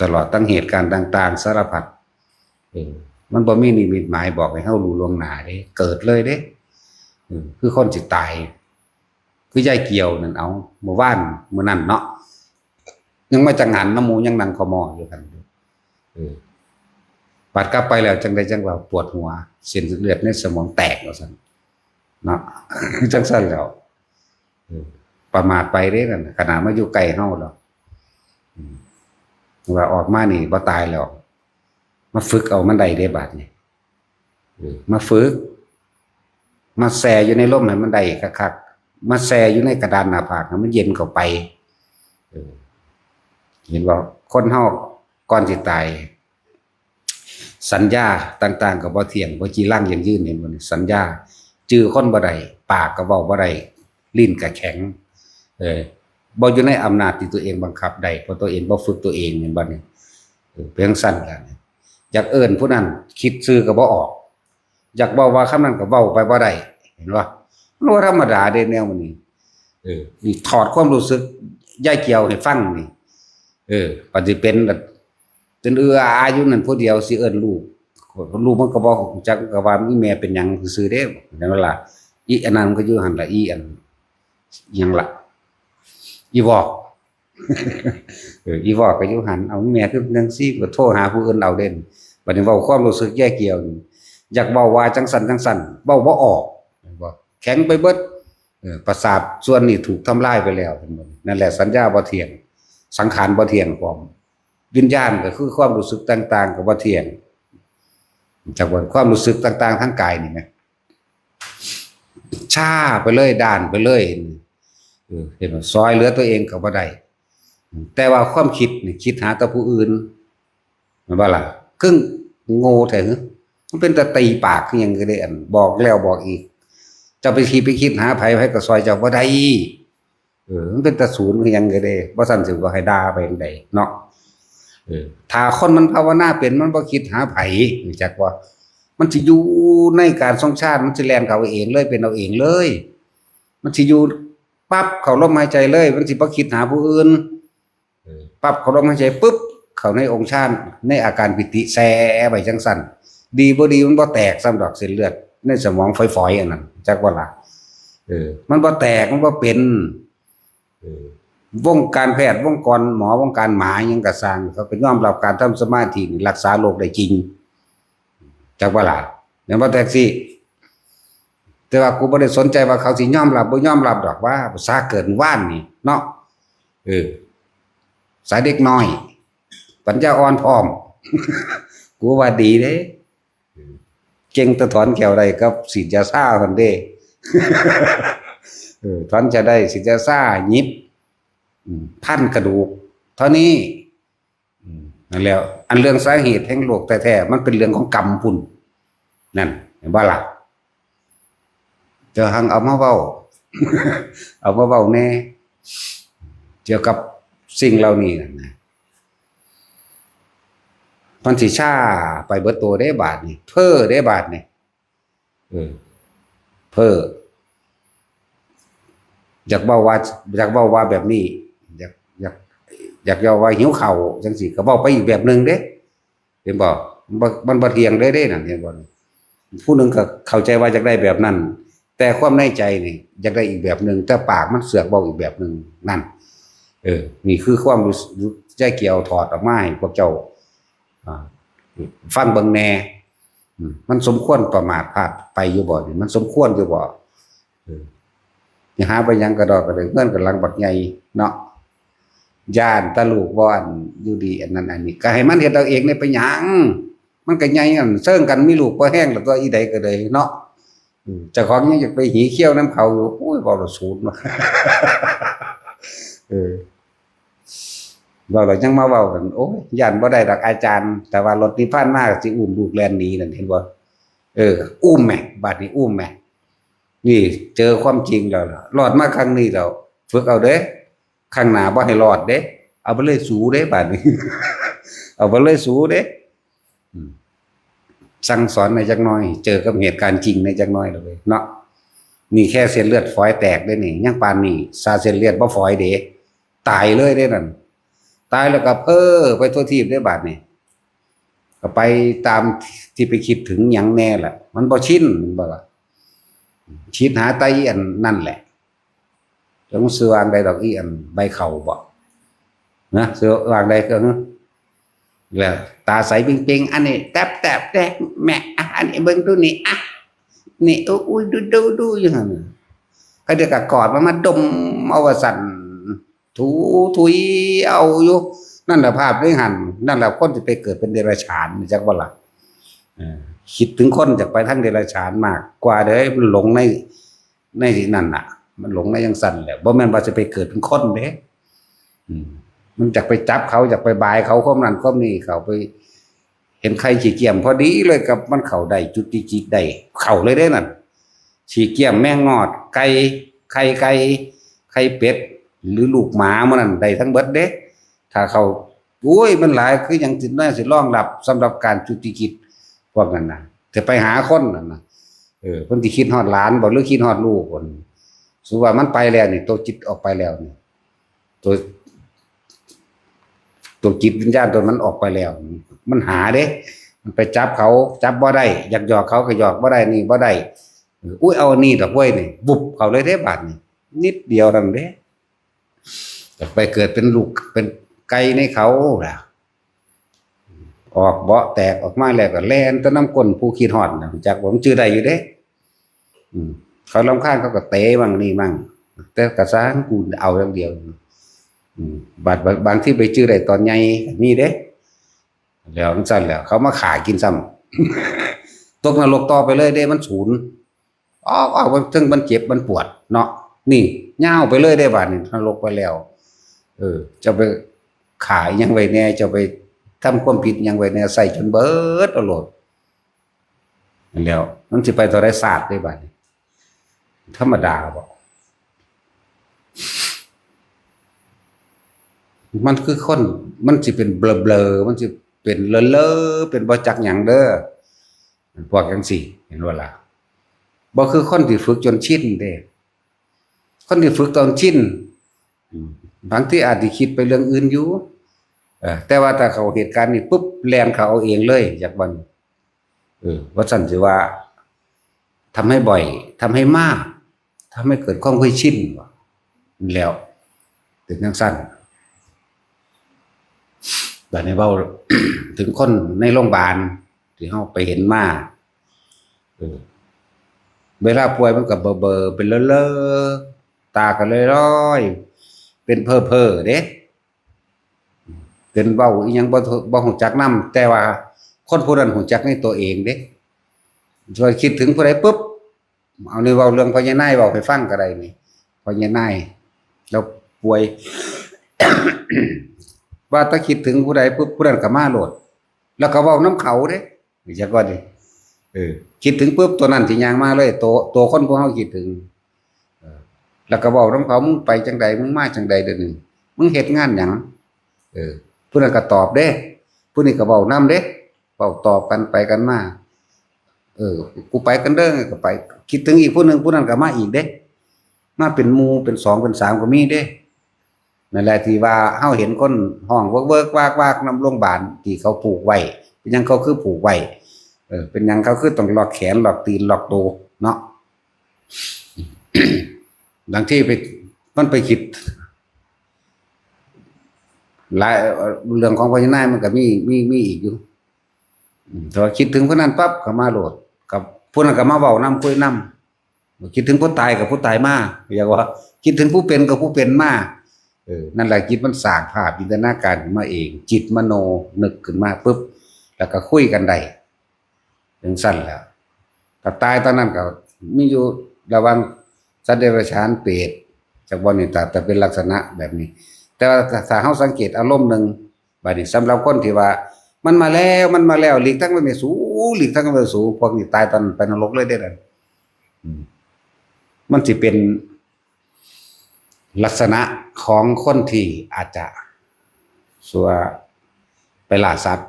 ตลอดทั้งเหตุการณ์ต่างๆ สารพัด เออ มันบ่มีนิมิตหมายบอกให้เฮารู้ล่วงหน้าเด้ เกิดเลยเด้ เออ คือคนสิตาย คือยายเกี่ยวนั่น เอา มื้อวาน มื้อนั้นเนาะ ยังมาจั่งหันนำหมู่ ยังนั่งขมออยู่หั่น เออ บัดกลับไปแล้วจั่งใดจั่งว่าปวดหัว เส้นเลือดในสมองแตกว่าซั่น เนาะ จั่งซั่นแล้ว เออ ประมาทไปเด้นั่นน่ะ ขนาดมาอยู่ใกล้เฮาแล้ว อืม ว่าออกมานี่บ่ตายแล้ว มาฝึกเอามันได้เด้บาดนี้ เออ มาฝึก มาแช่อยู่ในลมให้มันได้คักๆ มาแช่อยู่ในกระดานหน้าผากให้มันเย็นเข้าไป เออ เห็นบ่ คนเฮาก่อนสิตาย สัญญาต่างๆก็บ่เที่ยง บ่จีรังยั่งยืน เห็นบ่นี่ สัญญา จื่อคนบ่ได้ ปากก็เว้าบ่ได้ ลิ้นก็แข็ง เออ บ่อยู่ในอำนาจที่ตัวเองบังคับได้ เพราะตัวเองบ่ฝึกตัวเอง เห็นบ่นี่ เออ เป็นจั่งซั่นล่ะ อยากเอิ้นผู้นั้น คิดชื่อก็บ่ออก อยากเว้าว่าคำนั้นก็เว้าไปบ่ได้ เห็นบ่ มันบ่ธรรมดาเด้แนวนี้ เออ นี่ถอดความรู้สึกยายเกี่ยวให้ฟังนี่ เออ ปฏิเป็นละ จนเอื้ออาอยู่นั่นผู้เดียว สิเอิ้นลูก ลูกมันก็บ่รู้จัก ก็ว่าอีแม่เป็นหยังซื่อๆเด้ นั่นล่ะ อีอันนั้นมันก็อยู่หั่นล่ะ อีอัน หยังล่ะ อีวอก เออ อีวอกก็อยู่หั่น เอาแม่คือจั่งซี่ ก็โทรหาผู้อื่นเอาเด้ บัดนี้เว้าความรู้สึกยายเกี่ยวนี่ อยากเว้าว่าจั่งซั่นจั่งซั่น เว้าบ่ออก เห็นบ่ แข็งไปเบิด เออ ประสาทส่วนนี้ถูกทำลายไปแล้ว เห็นบ่ นั่นแหละสัญญาบ่เที่ยง สังขารบ่เที่ยงพร้อม วิญญาณก็คือความรู้สึกต่างๆก็บ่เที่ยง จักว่าความรู้สึกต่างๆทางกายนี่แหม ชาไปเลย ด้านไปเลย เออ เห็นบ่ ซ่อยเหลือตัวเองก็บ่ได้ แต่ว่าความคิดนี่คิดหาแต่ผู้อื่น แม่นบ่ล่ะ คือโง่แท้หึ มันเป็นตาตีปากคือหยังก็ได้ อันบอกแล้วบอกอีก เจ้าไปคิด ไปคิดหาไผ ไผก็ซ่อยเจ้าบ่ได้ เออ มันเป็นตาศูนย์คือหยังก็ได้ บ่ซั่นสิว่าให้ด่าไปจั่งใดเนาะ เออ ถ้าคนมันภาวนาเป็น มันบ่คิดหาไผ รู้จักบ่ มันสิอยู่ในการทรงฌาน มันสิแล่นเข้าเองเลย เป็นเอาเองเลย มันสิอยู่ปั๊บเข้าลมหายใจเลย มันสิบ่คิดหาผู้อื่น เออ ปั๊บเข้าลมหายใจปุ๊บ เข้าในองค์ฌาน ในอาการปิติแช่ไว้จั่งซั่น ดีบ่ดีมันบ่แตกซ้ำดอก เส้นเลือดในสมองฝอยๆอันนั้น จักว่าล่ะ เออ มันบ่แตก มันบ่เป็น เออ วงการแพทย์ วงการหมอ วงการหมาหยังก็ซ่าง เขาก็ยอมรับการทำสมาธินี่รักษาโรคได้จริง จักว่าล่ะ แม่นบ่แท็กซี่ แต่ว่ากูบ่ได้สนใจว่าเขาสิยอมรับบ่ยอมรับดอก ว่าภาษาเกิดว่านนี่เนาะ เออ สายเด็กน้อย ปัญญาอ่อนพร้อม กูว่าดีเด้ เก่งแต่ถอนแข้วได้กับฉีดยาชาหั่นเด้ เออ ถอนแข้วได้ฉีดยาชา หยิบ อืม พันกระดูก เท่านี้ อืม นั่นแหล้ว อันเรื่องสาเหตุแห่งโรคแท้ๆ มันเป็นเรื่องของกรรมพุ่น นั่น เห็นบ่ล่ะ เจ้าหังเอามาเว้า เอามาเว้าแหน่ เกี่ยวกับสิ่งเหล่านี้นั่นนะ มันสิชาไปเบิดตัวเด้บาดนี่ เพ้อเด้บาดนี่ เออ เพ้อ อยากเว้าว่า อยากเว้าว่าแบบนี้ อยาก อยาก อยากเว้าว่าหิวข้าวจังซี่ ก็เว้าไปอีกแบบหนึ่งเด้ เห็นบ่ มันบ่ มันบ่เที่ยงเด้ เด้นั่น เห็นบ่ ผู้หนึ่งก็เข้าใจว่าอยากได้แบบนั้น แต่ความในใจนี่อยากได้อีกแบบหนึ่ง แต่ปากมันเสือกเว้าอีกแบบหนึ่ง นั่น เออ นี่คือความรู้สึก ใจเกี่ยวถอดออกมาให้พวกเจ้า อ่า ฟังเบิ่งแหน่ อืม มันสมควรประมาทพลาดไปอยู่บ่นี่ มันสมควรอยู่บ่ เออ สิหาไปหยังกะดอกกะเดือ เฮือนกะหลังบักใหญ่เนาะ ย้านแต่ลูกบ่อันอยู่ดีอันนั้นอันนี้ ก็ให้มันเฮ็ดเอาเองเลย ไปหยัง มันก็ใหญ่อันเซิงกัน มีลูกพอแฮงแล้วตั๊ว อีใดก็เลยเนาะ อืม เจ้าของยังอยากไปหีเขี้ยวนำเขาอยู่ โอ้ย เว้าแล้วสูนว่ะ เออ เว้าแล้วยังมาเว้ากัน โอ้ย ย้านบ่ได้ดอกอาจารย์ แต่ว่ารถนิพพานมาก็สิอุ้มลูกแล่นหนีนั่น เห็นบ่ เออ อุ้มแหม บาดนี้อุ้มแหม นี่เจอความจริงแล้วล่ะ รอดมาครั้งนี้แล้ว ฝึกเอาเด้ ครั้งหน้าบ่ให้รอดเด้ เอาไปเลยสูเด้ บาดนี้ เอาไปเลยสูเด้ อืม สั่งสอนในจักหน่อย เจอกับเหตุการณ์จริงในจักหน่อยแล้วเว้ยเนาะ นี่แค่เส้นเลือดฝอยแตกเด้นี่ ยังปานนี้ ซาเส้นเลือดบ่ฝอยเด้ ตายเลยเด้นั่น ตายแล้วก็เพ้อไปทั่วทีปเด้บาดนี้ ก็ไปตามที่ไปคิดถึงหยังแน่ล่ะ มันบ่ชิน มันบ่ล่ะ คิดหาแต่อีอันนั่นแหละ จักมันชื่อว่าอันใดดอก อีอันใบเข้าบ่ นะ ชื่อว่าอันใดก็ แล้วตาใสเป่งๆ อันนี้แต๊บแต๊บแต๊บแม่ อันนี้เบิ่งดูนี่ อ่ะ นี่ โอ้ย ดู ดู ดู อยู่หั่นน่ะ เขาเดี๋ยวก็กอดมันมาดมเอาว่าสั่น ถู ถุยเอาอยู่ นั่นแหละภาพในหั่น นั่นแหละคนสิไปเกิดเป็นเดรัจฉาน จักบ่ล่ะ เออ คิดถึงคนอยากไปทางเดรัจฉานมากกว่าเด้อ มันหลงใน ในนั่นน่ะ มันหลงในจังซั่นแหละ บ่แม่นว่าสิไปเกิดเป็นคนเด้ อืม มันอยากไปจับเขา อยากไปบายเขา ความนั้นความนี้ เขาไป เห็นไข่ขี้เกียมพอดีเลยกับมันเข้าได้จุดที่จิกได้ เข้าเลยเด้นั่น ขี้เกียม แมงงอด ไก่ ไข่ไก่ ไข่เป็ด หรือลูกหมาหมู่นั่นได้ทั้งเบิดเด้ ถ้าเขา โอ้ย มันหลาย คือหยังสิ น่าสิรองรับสำหรับการจุติกิจพวกนั้นน่ะ แต่ไปหาคนนั่นน่ะ เออ เพิ่นสิคิดฮอดหลานบ่ หรือคิดฮอดลูกพุ่น สมมุติว่ามันไปแล้วนี่ ตัวจิตออกไปแล้วนี่ ตัว ตัวจิตวิญญาณตัวมันออกไปแล้ว มันหาเด้ มันไปจับเขา จับบ่ได้ อยากหยอกเขาก็หยอกบ่ได้ นี่บ่ได้ เออ อุ้ย เอานี่ดอกเว้ยนี่ บุบเข้าเลยเด้บาดนี้ นิดเดียวนั่นเด้ อยากไปเกิดเป็นลูก เป็นไก่ในเขาล่ะ ออกเบาะแตกออกมาแล้วก็แล่นแต่นำก้นผู้คิดฮอดน่ะ จักว่ามันจื่อได้อยู่เด้ อืม เขารำคาญเขาก็เตะมั่งนี่มั่ง แต่กะซ่าง กูเอาอย่างเดียว อืม บาด บาด บางทีไปจื่อได้ตอนใหญ่ก็มีเด้ แล้วจั่งซั่นแหละ เขามาฆ่ากินซ้ำ ตกนรกต่อไปเลยเด้ มันสูน ออก ออก เทิงมันเจ็บมันปวดเนาะ นี่ ยาวไปเลยเด้บาดนี้ นรกไปแล้ว เออ เจ้าไปฆ่าอิหยังไว้แน่ เจ้าไปทำความผิดอิหยังไว้แน่ ใส่จนเบิดเอาโลด นั่นแหล้ว มันสิไปเท่าใดชาติเด้บาดนี้ ธรรมดาบ่ มันคือคน มันสิเป็นเบลอๆ มันสิเป็นเลอะๆ เป็นบ่จักหยังเด้อ พวกจังซี่ เห็นบ่ล่ะ บ่คือคนที่ฝึกจนชินเด้ คนที่ฝึกจนชิน อืม บางทีอาจสิคิดไปเรื่องอื่นอยู่ เออ แต่ว่าถ้าเข้าเหตุการณ์นี่ปุ๊บ แล่นเข้าเอาเองเลย อยากวัน เออ ว่าซั่นสิว่า ทำให้บ่อย ทำให้มาก ทำให้เกิดความเคยชินว่ะ แล้ว เป็นจั่งซั่น บาดนี้เว้า ถึงคนในโรงบาลที่เฮาไปเห็นมา เออ เวลาป่วยมันก็เบลอๆ เป็นเลอะๆ ตาก็ลอยๆ เป็นเพ้อๆ เด้ เป็นเว้าอีหยังบ่ บ่ฮู้จักนำ แต่ว่าคนผู้นั้นฮู้จักในตัวเองเด้ พอคิดถึงผู้ใดปุ๊บ เอานี่เว้าเรื่องพ่อใหญ่นายเว้าให้ฟังก็ได้นี่ พ่อใหญ่นาย แล้วป่วย ว่าถ้าคิดถึงผู้ใดปุ๊บ ผู้นั้นก็มาโลด แล้วก็เว้านำเขาเด้ จักว่าดิ เออ คิดถึงปุ๊บ ตัวนั้นสิย่างมาเลย ตัว ตัวคนผู้เฮาคิดถึง เออ แล้วก็เว้านำเขา มึงไปจั่งใด มึงมาจั่งใดเดี๋ยวนี้ มึงเฮ็ดงานหยัง เออ ผู้นั้นก็ตอบเด้ ผู้นี้ก็เว้านำเด้ เว้าตอบกันไปกันมา เออ กูไปกันเด้อ ก็ไป คิดถึงอีกผู้หนึ่ง ผู้นั้นก็มาอีกเด้ มาเป็นหมู่ เป็นสอง เป็นสาม ก็มีเด้ นั่นแหละที่ว่าเฮาเห็นคนฮ้องเวิกๆ วากๆ นำโรงบาลที่เขาผูกไว้ เป็นหยังเขาคือผูกไว้ เออ เป็นหยังเขาคือต้องล็อกแขน ล็อกตีน ล็อกโตเนาะ บางทีไป มันไปคิด หลาย เอ่อ เรื่องของพ่อใหญ่นายมันก็มี มี มีอีกอยู่ อืม แต่ว่าคิดถึงผู้นั้นปั๊บก็มาโลด กับผู้นั้นก็มาเว้านำคุยนำ คิดถึงผู้ตายกับผู้ตายมา อยากว่า คิดถึงผู้เป็นกับผู้เป็นมา เออ นั่นแหละจิตมันสร้างภาพจินตนาการขึ้นมาเอง จิตมโนนึกขึ้นมาปุ๊บ แล้วก็คุยกันได้ จั่งซั้นแหละ ถ้าตายตอนนั้นก็มีอยู่ระหว่างสัตว์เดรัจฉาน เปรต จักบ่นี่ ถ้า ถ้าเป็นลักษณะแบบนี้ แต่ว่าถ้า ถ้าเฮาสังเกตอารมณ์หนึ่ง บัดนี้สำหรับคนที่ว่า มันมาแล้ว มันมาแล้ว หลีกทางไปแม่สู หลีกทางไปแม่สู พวกนี้ตายตอนไปนรกเลยเด้อนั่น อืม มันสิเป็นลักษณะของคนที่อาจจะ สัวไปล่าสัตว์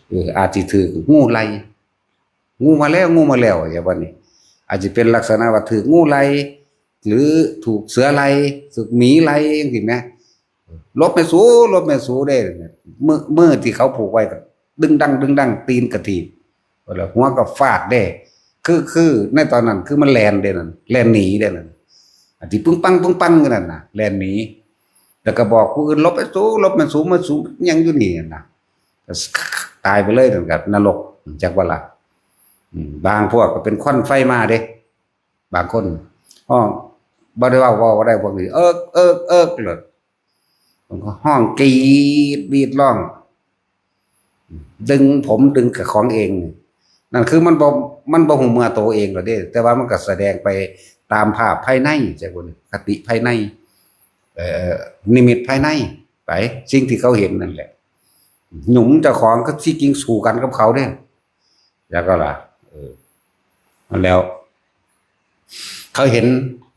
เออ อาจสิถืกงูไล่ งูมาแล้ว งูมาแล้ว อย่างว่านี่ อาจจะเป็นลักษณะว่าถืกงูไล่ หรือถูกเสือไล่ ถูกหมีไล่ จังซี้แหม หลบแม่สู หลบแม่สูเด้ มือ มือที่เขาผูกไว้ก็ดึงดัง ดึงดัง ตีนกระถีบ แล้วหัวก็ฟาดเด้ คือ คือในตอนนั้นคือมันแล่นเด้นั่น แล่นหนีเด้นั่น อันที่ปึ้งปัง ปึ้งปังอยู่นั่นน่ะ แล่นหนี แล้วก็บอกผู้อื่น หลบแม่สู หลบแม่สู แม่สูยังอยู่นี่นั่นน่ะ ก็ตายไปเลยนั่นครับ นรก จักว่าล่ะ อืม บางพวกก็เป็นควันไฟมาเด้ บางคน ฮ้อง บ่ได้เว้า เว้าบ่ได้พวกนี้ เอิก เอิก เอิก เลย มันก็ฮ้องกรีด วีดร้อง ดึงผม ดึงกับของเอง นั่นคือมันบ่ มันบ่ฮู้เมื่อตัวเองหรอกเด้ แต่ว่ามันก็แสดงไปตามภาพภายใน จักว่า คติภายใน เอ่อ นิมิตภายใน ไป สิ่งที่เขาเห็นนั่นแหละ หนุ่มเจ้าของก็ที่จริงสู้กันกับเขาเด้ แล้วก็ล่ะ เออ แล้ว เขาเห็น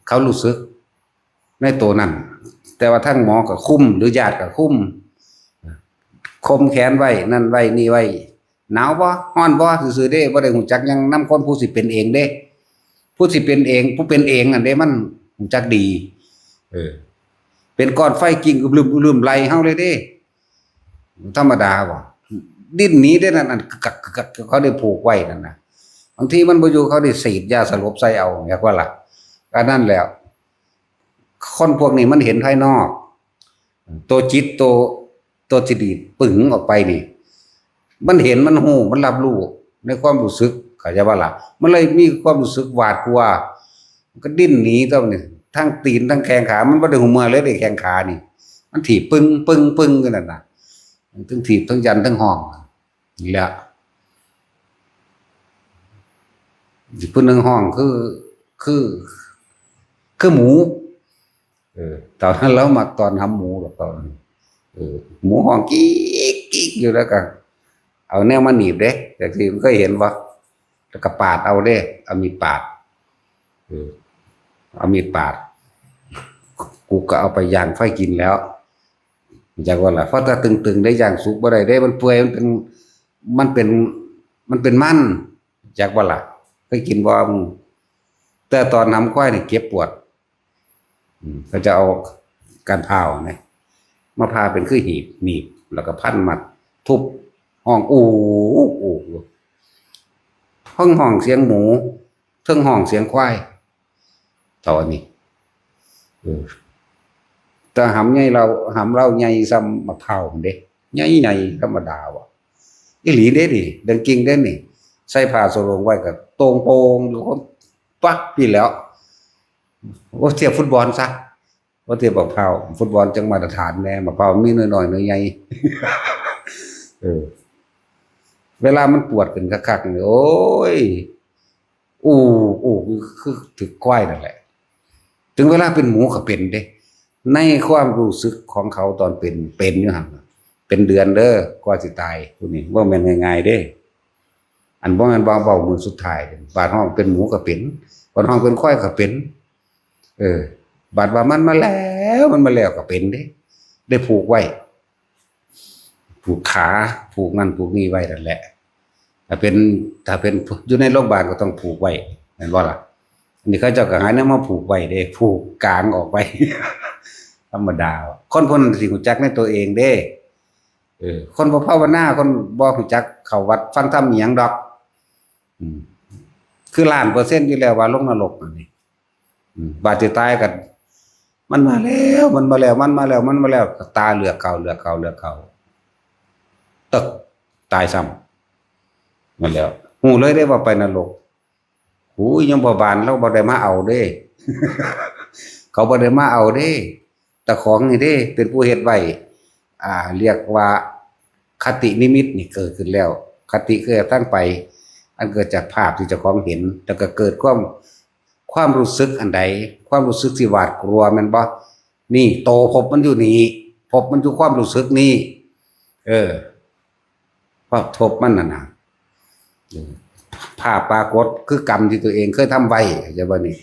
เขารู้สึกในตัวนั้น แต่ว่าทางหมอก็คุม หรือญาติก็คุม ข่มแขนไว้ นั่นไว้ นี่ไว้ หนาวบ่ ฮ้อนบ่ ซื่อๆเด้ บ่ได้ฮู้จักหยังนำคนผู้สิเป็นเองเด้ ผู้สิเป็นเอง ผู้เป็นเองนั่นเด้ มันฮู้จักดี เออ เป็นก้อนไฟกิ่งอึมลืม อึมลืมไล่เฮาเลยเด้ ธรรมดาบ่ ดิ้นหนีได้นั่น อันกักกักกัก เขาได้ผูกไว้นั่นน่ะ บางทีมันบ่อยู่ เขาได้ฉีดยาสลบใส่เอา อยากว่าล่ะ อันนั้นแหละ คนพวกนี้มันเห็นภายนอก ตัวจิต ตัว ตัวที่ดีดปึ๋งออกไปนี่ มันเห็น มันฮู้ มันรับรู้ในความรู้สึก เข้าใจบ่ล่ะ มันเลยมีความรู้สึกหวาดกลัว มันก็ดิ้นหนีตัวนี่ ทั้งตีน ทั้งแข้งขา มันบ่ได้ฮู้เมื่อเลยเด้ แข้งขานี่ มันถีบปึ้ง ปึ้ง ปึ้งอยู่นั่นน่ะ ทั้งถีบ ทั้งยัน ทั้งฮ้อง นี่แหละ อีกผู้หนึ่งฮ้องคือ คือ คือหมู เออ ตอนนั้นเรามักตอนหำหมูดอกตอนนั้น เออ หมูฮ้องกี๊กกี๊กอยู่ แล้วก็เอาแนวมาหนีบเด้ จักซี้ มันเคยเห็นบ่ แล้วก็ปาดเอาเด้ เอามีดปาด เออ เอามีดปาด กูก็เอาไปย่างไฟกินแล้ว จักว่าล่ะ เพราะถ้าตึงๆได้ย่างสุกบ่ได้เด้ มันเปื่อย มันเป็น มันเป็น มันเป็นมัน จักว่าล่ะ เคยกินบ่มึง แต่ตอนหำควายนี่เจ็บปวด อืม เขาจะเอาก้านพร้าวนะ มาผ่าเป็นคือหีบ หนีบ แล้วก็พันมัด ทุบ ฮ้อง อู้ อู้ อู้ ทั้งฮ้องเสียงหมู ทั้งฮ้องเสียงควาย เท่าอันนี้ เออ แต่หำใหญ่ลาว หำลาวใหญ่ส่ำมะพร้าวหั้นเด้ ใหญ่ๆธรรมดาว่ะ อีหลีเด้นี่ เรื่องจริงเด้นี่ ใส่ผ้าสโรงไว้ก็โต่งโป่งอยู่คนปักพี่แล้ว โอ้ เทียบฟุตบอลซะ ว่าเทียบบักพร้าว ฟุตบอลจังมาตรฐานแน่ บักพร้าวมีน้อยๆ น้อยใหญ่ เออ เวลามันปวดขึ้นคักๆ นี่ โอ้ย อู้อู้คือถือควายนั่นแหละ ถึงเวลาเป็นหมูก็เป็นเด้ ในความรู้สึกของเขาตอนเป็น เป็นอยู่หั่นน่ะ เป็นเดือนเด้อกว่าสิตาย ผู้นี้บ่แม่นง่ายๆ เด้ อันบ่แม่นว่าเว้ามื้อสุดท้ายเด้ บาดฮ้องเป็นหมูก็เป็น บาดฮ้องเป็นควายก็เป็น เออ บาดว่ามันมาแล้ว มันมาแล้วก็เป็นเด้ ได้ผูกไว้ ผูกขา ผูกนั่นผูกนี่ไว้นั่นแหละ ถ้าเป็น ถ้าเป็นอยู่ในโรงพยาบาลก็ต้องผูกไว้ แม่นบ่ล่ะ อันนี้เขาเจ้าก็หาแนวมาผูกไว้เด้ ผูกกางออกไว้ ธรรมดา คนพวกนั้นสิรู้จักในตัวเองเด้ เออ คนบ่ภาวนา คนบ่รู้จักเข้าวัดฟังธรรมอีหยังดอก อืม คือล้านเปอร์เซ็นต์อยู่แล้วว่าลงนรกอันนี้ อืม บาดสิตายกัน มันมาแล้ว มันมาแล้ว มันมาแล้ว มันมาแล้ว ตาเหลือกเขา เหลือกเขา เหลือกเขา ตึก ตายซ้ำ นั่นแหล้ว ฮู้เลยเด้ว่าไปนรก หูย ยังบ่บาน เราบ่ได้มาเอาเด้ เขาบ่ได้มาเอาเด้ แต่ของนี่เด้ เป็นผู้เฮ็ดไว้ อ่า เรียกว่าคตินิมิตนี่เกิดขึ้นแล้ว คติคือทางไป อันเกิดจากภาพที่เจ้าของเห็น แล้วก็เกิดความ ความรู้สึกอันใด ความรู้สึกที่หวาดกลัวแม่นบ่ นี่โตภพมันอยู่นี่ ภพมันอยู่ความรู้สึกนี่ เออ ภาพภพมันน่ะนะ เออ ภาพปรากฏคือกรรมที่ตัวเองเคยทำไว้ เข้าใจบ่นี่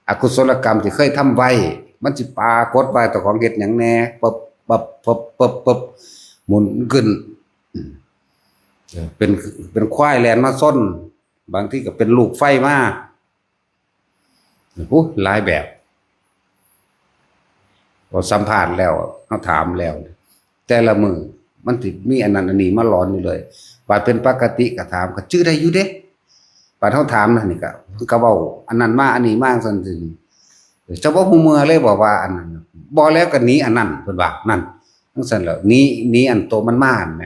อกุศลกรรมที่เคยทำไว้ มันสิปรากฏว่าเจ้าของเฮ็ดหยังแหน่ ปึ๊บ ปึ๊บ ปึ๊บ ปึ๊บ ปึ๊บ หมุนขึ้น อืม เออ เป็น เป็นควายแล่นมาชน บางทีก็เป็นลูกไฟมา โอ้ หลายแบบ พอสัมภาษณ์แล้ว เขาถามแล้ว แต่ละมื้อมันสิมีอันนั้นอันนี้มาหลอนอยู่เลย บาดเป็นปกติก็ถาม ก็จื่อได้อยู่เด้ บาดเขาถามนั่นนี่ก็ ก็เว้าอันนั้นมา อันนี้มา ซั่นสิ เจ้าบ่ฮู้เมื่อเลยบอกว่าอันนั้น บ่แล้วก็หนีอันนั้น เพิ่นว่า นั่น จั่งซั่นแหล้ว หนี หนีอันโตมันมานั่นแหม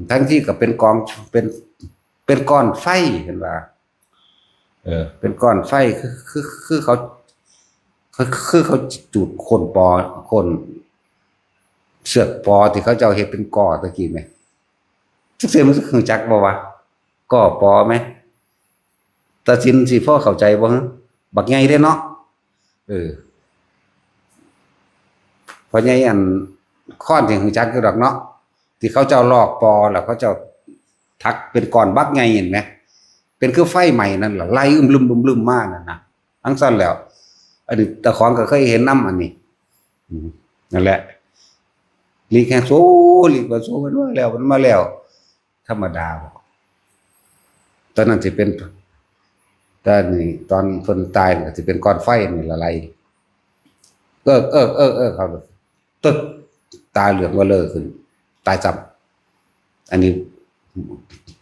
ทั้งที่ก็เป็นกอง เป็น เป็นก้อนไฟ เพิ่นว่า เออ เป็นก้อนไฟ คือ คือ คือเขา คือ คือเขาจุดโค่นปอ โค่นเสือกปอที่เขาเจ้าเฮ็ดเป็นก่อตะกี้แหม จักเทื่อมันรู้จักบ่วะ ก่อปอแหม ตาสินสิพอเข้าใจบ่ฮะ บักใหญ่เด้เนาะ เออ พ่อใหญ่อันค้อนที่รู้จักอยู่ดอกเนาะ ที่เขาเจ้าลอกปอแล้วเขาเจ้าถักเป็นก้อนบักใหญ่เห็นไหม เป็นคือไฟไหม้นั่นแหละ ไล่อึมลึมอึมลึมมานั่นนะ ทั้งสั้นแล้ว อันนี้เจ้าของก็เคยเห็นนำอันนี้ อืม นั่นแหละ หลีกแห่งโซ่ หลีกว่าโซ่ มันมาแล้ว มันมาแล้ว ธรรมดาบ่ ตอนนั้นสิเป็น ตอนนี้ ตอนเพิ่นตายนี่ก็สิเป็นก้อนไฟนี่ละไล่ เอิก เอิก เอิก เอิก เขาตึก ตาเหลืองเบ้อเร่อขึ้น ตายซ้ำ อันนี้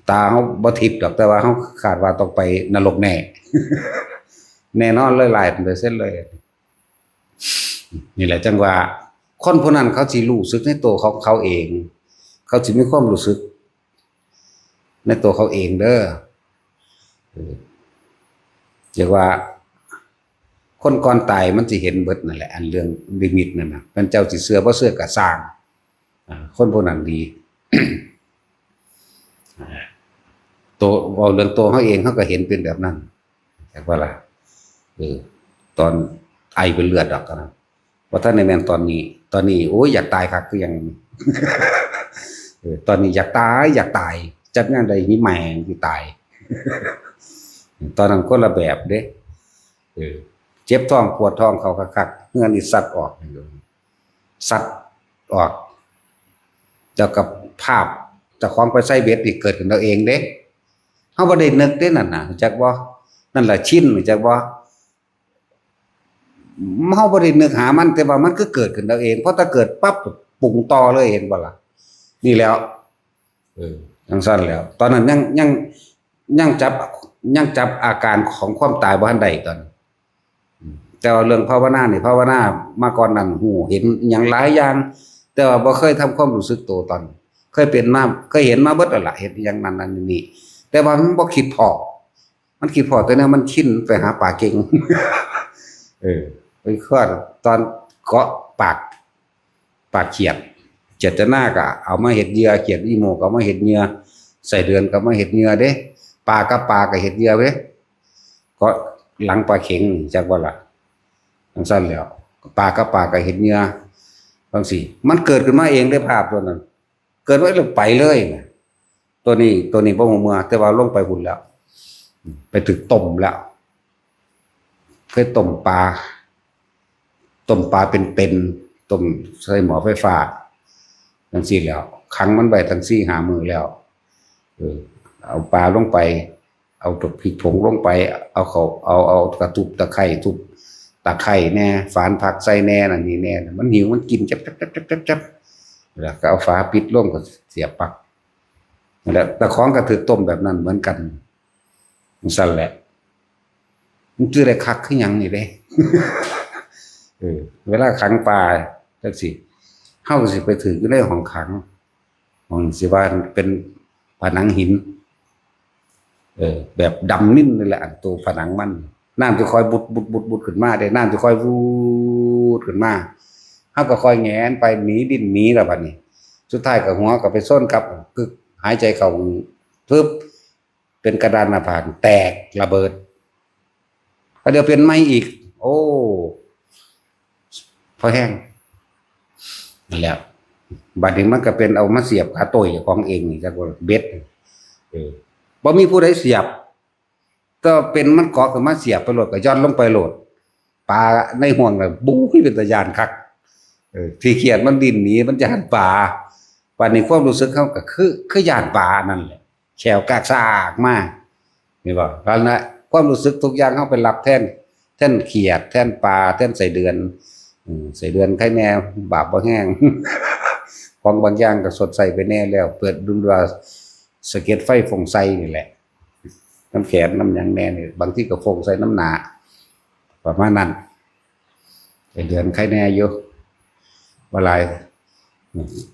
ตาเขาบ่ทิพย์ดอก แต่ว่าเขาคาดว่าต้องไปนรกแน่ แน่นอนเลย ล้านเปอร์เซ็นต์เลย นี่แหละจั่งว่า คนผู้นั้นเขาสิรู้สึกในตัวของเขาเอง เขาสิมีความรู้สึกในตัวเขาเองเด้อ เออ เรียกว่า คนก่อนตายมันสิเห็นเบิดนั่นแหละ อันเรื่องนิมิตนั่นน่ะ มันเจ้าสิเชื่อบ่เชื่อก็ซ่าง อ่า คนผู้นั้นดี อ่า ตัว เว้าเรื่องตัวเขาเองเขาก็เห็นเป็นแบบนั้น จักว่าล่ะ เออ ตอนไอเป็นเลือดดอกตอนนั้น บ่ทันได้แม่นตอนนี้ ตอนนี้ โอ้ย อยากตายคักคือหยัง เออ ตอนนี้อยากตาย อยากตาย จักยามใดมีแม่งสิตาย ตอนนั้นคนละแบบเด้ เออ เจ็บท้องปวดท้องเขาคักๆ เหงื่อนี่ซัดออก ซัดออก เจ้ากับภาพเจ้าของไปใส่เบ็ดนี่เกิดขึ้นเอาเองเด้ เฮาบ่ได้นึกเด้นั่นน่ะ รู้จักบ่ นั่นล่ะชิน รู้จักบ่ เฮาบ่ได้นึกหามัน แต่ว่ามันก็เกิดขึ้นเอาเอง พอถ้าเกิดปั๊บ ปรุงต่อเลย เห็นบ่ล่ะ นี่แหล้ว เออ จั่งซั้นแหล้ว ตอนนั้นยัง ยัง ยังจับ ยังจับอาการของความตายบ่ทันได้ตอนนั้น อืม แต่ว่าเรื่องภาวนานี่ ภาวนามาก่อนนั้น ฮู้เห็นอิหยังหลายอย่าง แต่ว่าบ่เคยทำความรู้สึกตัวตอน เคยเป็นมา เคยเห็นมาเบิดแล้วล่ะ เห็นอิหยังนั่นนั่นนี่ แต่ว่ามันบ่คิดพ้อ มันคิดพ้อแต่เนี่ยมันชินไปหาปลาเก่ง เออ เป็นเครือตอนเกาะปาก ปากเขียด เจตนาก็เอามาเฮ็ดเหยื่อ เขียดอีโมก็เอามาเฮ็ดเหยื่อ ไส้เดือนก็เอามาเฮ็ดเหยื่อเด้ ปลากับปลาก็เฮ็ดเหยื่อเด้ ก็หลังปลาเข็ง จักว่าล่ะ จั่งซั่นแหล้ว ปลากับปลาก็เฮ็ดเหยื่อ จั่งซี้ มันเกิดขึ้นมาเองได้ภาพตัวนั้น เกิดไว้แล้วไปเลยนะ ตัวนี้ ตัวนี้บ่ฮู้เมื่อ แต่ว่าลงไปพุ้นแล้ว ไปถืกต้มแล้ว เคยต้มปลา ต้มปลาเป็นๆ ต้มใส่หม้อไฟฟ้า จั่งซี้แหล้ว ขังมันไว้ตั้งสี่ห้ามื้อแล้ว เออ เอาปลาลงไป เอาพริกผงลงไป เอาเขา เอา เอากระทุบตะไคร้ ทุบตะไคร้แหน่ ฝานผักใส่แหน่ นั่นนี่แหน่ มันหิว มันกิน จับ จับ จับ จับ จับ จับ แล้วก็เอาฝาปิดลง ก็เสียบปลั๊ก นั่นแหละ แต่ของก็ถืกต้มแบบนั้นเหมือนกัน จั่งซั่นแหละ มันคือได้คักคือหยังนี่เด้ เออ เวลาขังปลาจั่งซี้ เฮาก็สิไปถืกอยู่ในห้องขัง ห้องสิว่าเป็นผนังหิน เออ แบบดำนิ่นเลยแหละ อันตัวผนังมัน น้ำจะค่อยบุด บุด บุด บุดขึ้นมาเด้ น้ำจะค่อยบูดขึ้นมา เฮาก็ค่อยแหงนไป หนี ดิ้นหนีแล้วบัดนี้ สุดท้ายก็หัวก็ไปชนกับกึก หายใจเข้า ปึ๊บ เป็นกระดานหน้าผากแตกระเบิด ก็เดี๋ยวเป็นใหม่อีก โอ้ พอแห้ง นั่นแหละ บัดนี้มันก็เป็นเอามาเสียบขาโต้ยของเองนี่ จักว่าเบ็ด เออ บ่มีผู้ใดเสียบ ก็เป็นมันเกาะขึ้นมาเสียบไปโลด ก็หย่อนลงไปโลด ปลาในห่วงน่ะ บู๊ย เป็นตาย้านคัก เออ ที่เขียดมันดิ้นหนี มันย้านปลา บัดนี้ความรู้สึกเฮาก็คือ คือย้านปลานั่นแหละ แข้วกากซากมา เห็นบ่ เพราะฉะนั้นความรู้สึกทุกอย่างเฮาไปรับแทน แทนเขียด แทนปลา แทนไส้เดือน อืม ไส้เดือนไข่แหน่ บาปบ่แฮง ของบางอย่างก็ชดใช้ไปแหน่แล้ว เปิดดูว่าสะเก็ดไฟฟงใส่นี่แหละ นำแขนนำหยังแหน่นี่ บางทีก็ฟงใส่นำหน้า ประมาณนั้น ไส้เดือนไข่แหน่อยู่ บ่หลาย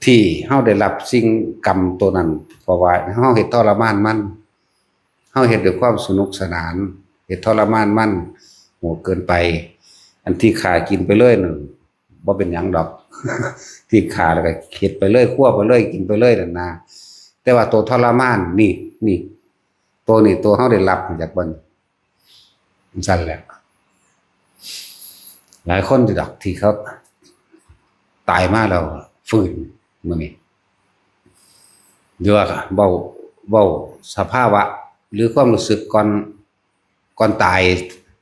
ที่เฮาได้รับสิ่งกรรมตัวนั้น เพราะว่าเฮาเฮ็ดทรมานมัน เฮาเฮ็ดด้วยความสนุกสนาน เฮ็ดทรมานมัน โหดเกินไป อันที่ฆ่ากินไปเลยนั่น บ่เป็นหยังดอก ที่ฆ่าแล้วก็เฮ็ดไปเลย คั่วไปเลย กินไปเลยนั่นนะ แต่ว่าตัวทรมานนี่ นี่ ตัวนี้ ตัวเฮาได้รับมาจากบ่อน จั่งซั่นแหละ หลายคนอยู่ดอกที่เขาตายมาแล้วฟื้นมื้อนี้ หรือว่าเว้า เว้าสภาวะ หรือความรู้สึกก่อน ก่อนตาย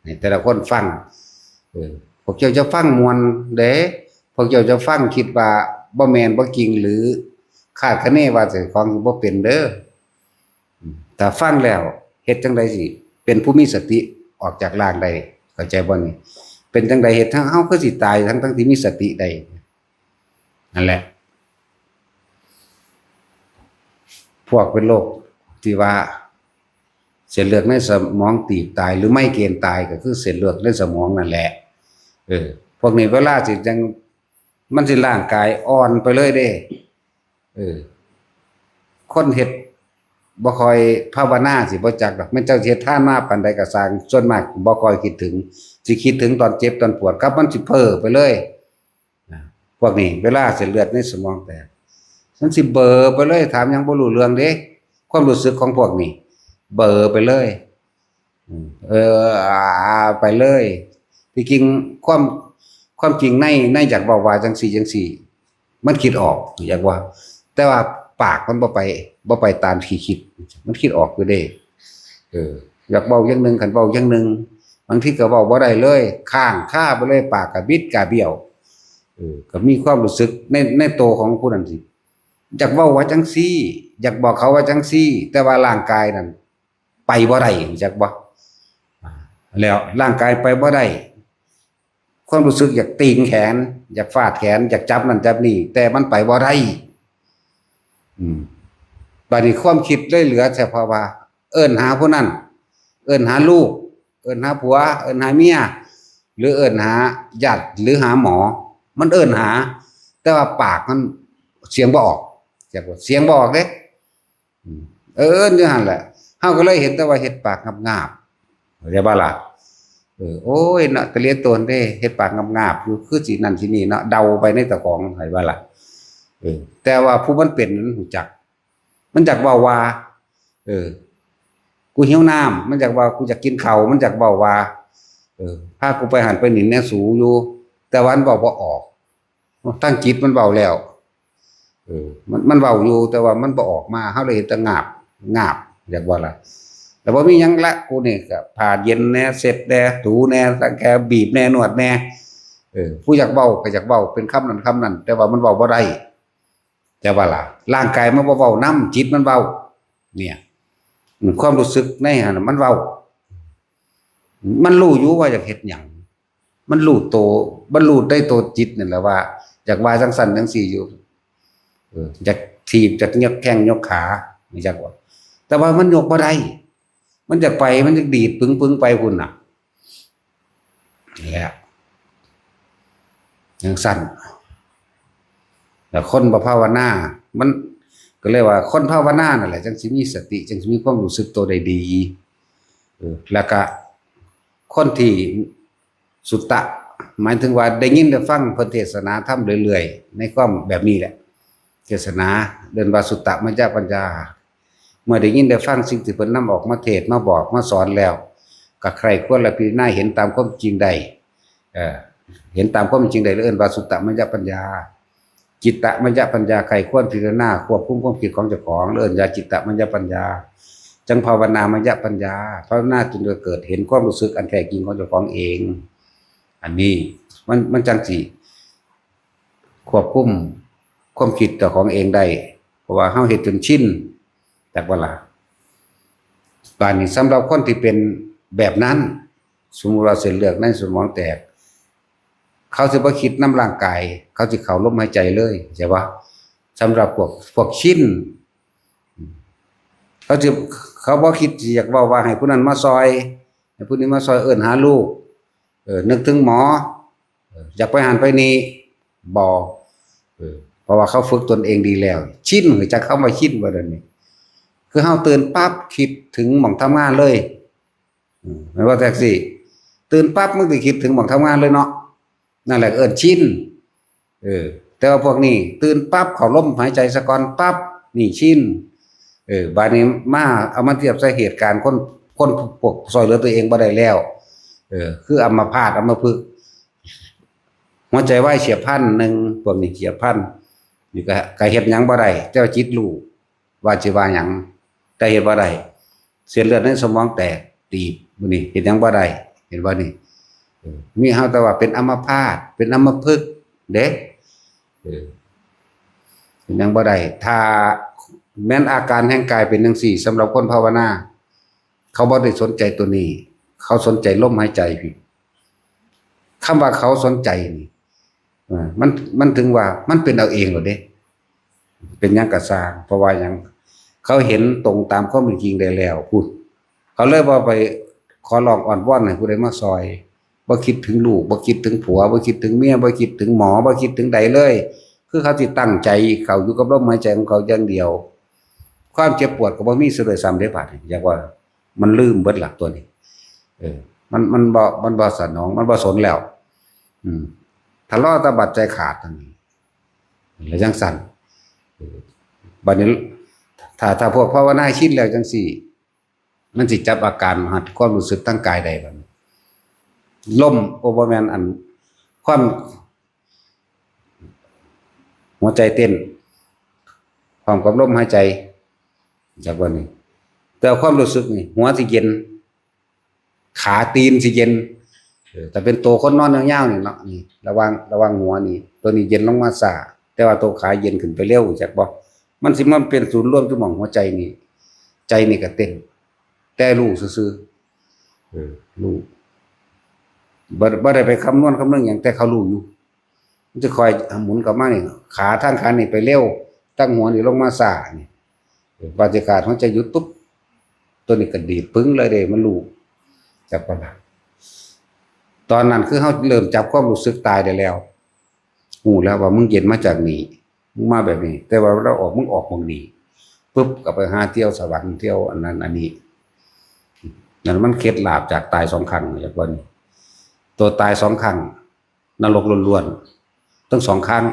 ให้แต่ละคนฟัง เออ พวกเจ้าจะฟังม่วนเด้ พวกเจ้าจะฟังคิดว่าบ่แม่นบ่จริง หรือคาดคะเนว่าเจ้าของสิบ่เป็นเด้อ อืม ถ้าฟังแล้วเฮ็ดจั่งใดสิเป็นผู้มีสติออกจากร่างได้ เข้าใจบ่นี่ เป็นจั่งใดเฮ็ดให้เฮาคือสิตายทั้งๆที่มีสติได้ นั่นแหละ พวกเป็นโรคที่ว่าเส้นเลือดในสมองตีบตายหรือไมเกรนตายก็คือเส้นเลือดในสมองนั่นแหละ เออ พวกนี้เวลาสิจั่ง มันสิร่างกายอ่อนไปเลยเด้ เออ คนเฮ็ดบ่ค่อยภาวนาสิบ่จักดอก แม่นเจ้าสิเฮ็ดทานมาปานใดก็ซ่าง ส่วนมากบ่ค่อยคิดถึง สิคิดถึงตอนเจ็บตอนปวด ครับ มันสิเพ้อไปเลย นะ พวกนี้เวลาเส้นเลือดในสมองแตก มันสิเบลอไปเลย ถามหยังบ่รู้เรื่องเด้ ความรู้สึกของพวกนี้ เบลอไปเลย อืม เออ อ่า ไปเลย ที่จริงความ ความจริงใน ในอยากเว้าว่าจั่งซี้จั่งซี้ มันคิดออก อยากว่า แต่ว่าปากมันบ่ไป บ่ไปตามที่คิด มันคิดออกอยู่เด้ เออ อยากเว้าอย่างหนึ่ง คันเว้าอย่างหนึ่ง บางทีก็เว้าบ่ได้เลย ค้างคาไปเลย ปากก็บิดก็เบี้ยว เออ ก็มีความรู้สึกใน ในตัวของผู้นั้นสิ อยากเว้าว่าจั่งซี้ อยากบอกเขาว่าจั่งซี้ แต่ว่าร่างกายนั่นไปบ่ได้ จักบ่ แล้วร่างกายไปบ่ได้ ความรู้สึกอยากตีงแขน อยากฟาดแขน อยากจับนั่นจับนี่ แต่มันไปบ่ได้ อืม บัดนี้ความคิดเลยเหลือเฉพาะว่า เอิ้นหาผู้นั้น เอิ้นหาลูก เอิ้นหาผัว เอิ้นหาเมีย หรือเอิ้นหาญาติ หรือหาหมอ มันเอิ้นหา แต่ว่าปากมันเสียงบ่ออก เสียงบ่ เสียงบ่ออกเด้ เอออยู่หั่นแหละ เฮาก็เลยเห็นแต่ว่าเฮ็ดปากงาบๆ เข้าใจบ่ล่ะ เออ โอ้ยเนาะ ตะเลียโตนเด้ เฮ็ดปากงาบๆ อยู่ คือสินั่นสินี่เนาะ เดาไปในเจ้าของ เข้าใจบ่ล่ะ เออ แต่ว่าผู้มันเป็นมันรู้จัก มันอยากเว้าว่า เออ กูหิวน้ำ มันอยากว่า กูอยากกินข้าว มันอยากเว้าว่า เออ พากูไปหั่นไปนี่แหน่สูอยู่ แต่ว่ามันเว้าบ่ออก ทางจิตมันเว้าแล้ว เออ มัน มันเว้าอยู่ แต่ว่ามันบ่ออกมา เฮาเลยเห็นแต่งาบ งาบ อยากว่าล่ะ แต่บ่มีหยังละ กูนี่ก็ผ้าเย็นแหน่ เช็ดแหน่ ถูแหน่ สังแค บีบแหน่ นวดแหน่ เออ ผู้อยากเว้าก็อยากเว้า เป็นคำนั้นคำนั้น แต่ว่ามันเว้าบ่ได้ แต่ว่าล่ะ ร่างกายมันบ่เว้านำ จิตมันเว้า เนี่ย อืม ความรู้สึกในหั่นน่ะมันเว้า มันรู้อยู่ว่าอยากเฮ็ดหยัง มันรู้โต มันรู้ในโตจิตนั่นแหละว่า อยากว่าจั่งซั้นจั่งซี้อยู่ เออ อยากถีบ อยากยกแข้งยกขา อยากว่า แต่ว่ามันยกบ่ได้ มันอยากไป มันอยากดีดปึงๆ ไปพุ้นน่ะ นี่แหละ จั่งซั้น แล้วคนบ่ภาวนา มันก็เลยว่าคนภาวนานั่นแหละ จั่งสิมีสติ จั่งสิมีความรู้สึกโตได้ดี เออ แล้วก็คนที่สุตตะ หมายถึงว่าได้ยินได้ฟังเพิ่นเทศนาธรรมเรื่อยๆ ในความแบบนี้แหละ เทศนา เอิ้นว่าสุตตะมัญญปัญญา เมื่อได้ยินได้ฟังสิ่งที่เพิ่นนำออกมาเทศน์มาบอกมาสอนแล้ว ก็ใคร่ครวญและพิจารณาเห็นตามความจริงได้ เอ่อ เห็นตามความจริงได้ เอิ้นว่าสุตตะมัญญปัญญา จิตตะมัญญปัญญา ใคร่ครวญพิจารณาควบคุมความคิดของเจ้าของ เอิ้นว่าจิตตะมัญญปัญญา จั่งภาวนามัญญปัญญา ภาวนาจนเกิดเห็นความรู้สึกอันแท้จริงของเจ้าของเอง อันนี้มัน มันจั่งสิควบคุมความคิดเจ้าของเองได้ เพราะว่าเฮาเฮ็ดจนชิน จักบ่ล่ะ บาดนี้สำหรับคนที่เป็นแบบนั้น สมมุติว่าเส้นเลือดในสมองแตก เขาสิบ่คิดนำร่างกาย เขาสิเข้าลมหายใจเลย เข้าใจบ่ สำหรับพวก พวกชิน เขาสิ เขาบ่คิดสิอยากเว้าว่าให้ผู้นั้นมาซอย ให้ผู้นี้มาซอย เอิ้นหาลูก เออ นึกถึงหมอ เออ อยากไปหั่นไปนี่ บ่ เออ เพราะว่าเขาฝึกตนเองดีแล้ว ชิน รู้จักคำว่าชินบ่เดี๋ยวนี้ คือเฮาตื่นปั๊บคิดถึงหม่องทำงานเลย อืม แม่นบ่แท็กซี่ ตื่นปั๊บมึงสิคิดถึงหม่องทำงานเลยเนาะ นั่นแหละเอิ้นชิน เออ แต่ว่าพวกนี้ตื่นปั๊บเข้าลมหายใจซะก่อนปั๊บ นี่ชิน เออ บาดนี้มาเอามาเทียบใส่เหตุการณ์คน คนพวกซอยเหลือตัวเองบ่ได้แล้ว เออ คืออัมพาตอัมพฤกษ์ หัวใจวายเฉียบพลันหนึ่ง พวกนี้เฉียบพลัน นี่ก็ ก็เฮ็ดหยังบ่ได้ แต่ว่าจิตรู้ ว่าสิว่าหยัง แต่เฮ็ดบ่ได้ เส้นเลือดในสมองแตก ตีบ มื้อนี้เฮ็ดหยังบ่ได้ เห็นบ่นี่ เออ มีเฮาแต่ว่าเป็นอัมพาต เป็นอัมพฤกษ์เด้ เออ เฮ็ดหยังบ่ได้ ถ้าแม่นอาการแห่งกายเป็นจั่งซี้ สำหรับคนภาวนา เขาบ่ได้สนใจตัวนี้ เขาสนใจลมหายใจพี้ คำว่าเขาสนใจนี่ เออ มัน มันถึงว่ามันเป็นเอาเองแล้วเด้ เป็นหยังก็ซ่าง เพราะว่าหยัง เขาเห็นตรงตามความเป็นจริงได้แล้ว พุ้น เขาเลยบ่ไปขอร้องอ้อนวอนให้ผู้ใดมาซอย บ่คิดถึงลูก บ่คิดถึงผัว บ่คิดถึงเมีย บ่คิดถึงหมอ บ่คิดถึงใดเลย คือเขาสิตั้งใจเข้าอยู่กับลมหายใจของเขาอย่างเดียว ความเจ็บปวดก็บ่มีซะด้วยซ้ำเด้ บาดนี้ อยากว่ามันลืมเบิดละตัวนี้ เออ มัน มันบ่ มันบ่สนอง มันบ่สนแล้ว อืม ทะเลาะตะบัดใจขาดนั่น แล้วจั่งซั่น เออ บัดนี้ ถ้า ถ้าพวกภาวนาชินแล้วจั่งซี้ มันสิจับอาการหัดความรู้สึกทางกายได้บัดนี้ ลม โอ้ บ่แม่น อัน ความ หัวใจเต้น พร้อมกับลมหายใจ จักว่านี่ แต่ความรู้สึกนี่ หัวสิเย็น ขาตีนสิเย็น เออ แต่เป็นตัวคนนอนยาวๆนี่เนาะ นี่ ระหว่าง ระหว่างหัวนี่ ตัวนี้เย็นลงมาช้า แต่ว่าตัวขาเย็นขึ้นไปเร็ว จักบ่ มันสิมาเป็นศูนย์รวมอยู่หม่องหัวใจนี่ ใจนี่ก็เต้น แต่รู้ซื่อๆ เออ รู้ บ่ บ่ได้ไปคำนวณคำนึงหยัง แต่เขารู้อยู่ มันจะคอยหมุนกลับมานี่ ขาทางขานี่ไปเร็ว ทางหัวนี่ลงมาช้านี่ เออ บรรยากาศหัวใจหยุดปุ๊บ ตัวนี้ก็ดีดปึ้งเลยเด้ มันรู้ จักบ่ล่ะ ตอนนั้นคือเฮาเริ่มจับความรู้สึกตายได้แล้ว รู้แล้วว่ามึงเย็นมาจากนี่ มึงมาแบบนี้ แต่ว่าเราออก มึงออกหม่องนี้ ปุ๊บก็ไปหาเที่ยวสวรรค์เที่ยวอันนั้นอันนี้ นั่นมันเคล็ดลับจากตายสองครั้งอย่างว่านี้ ตัวตายสองครั้ง นรกล้วนๆทั้งสองครั้ง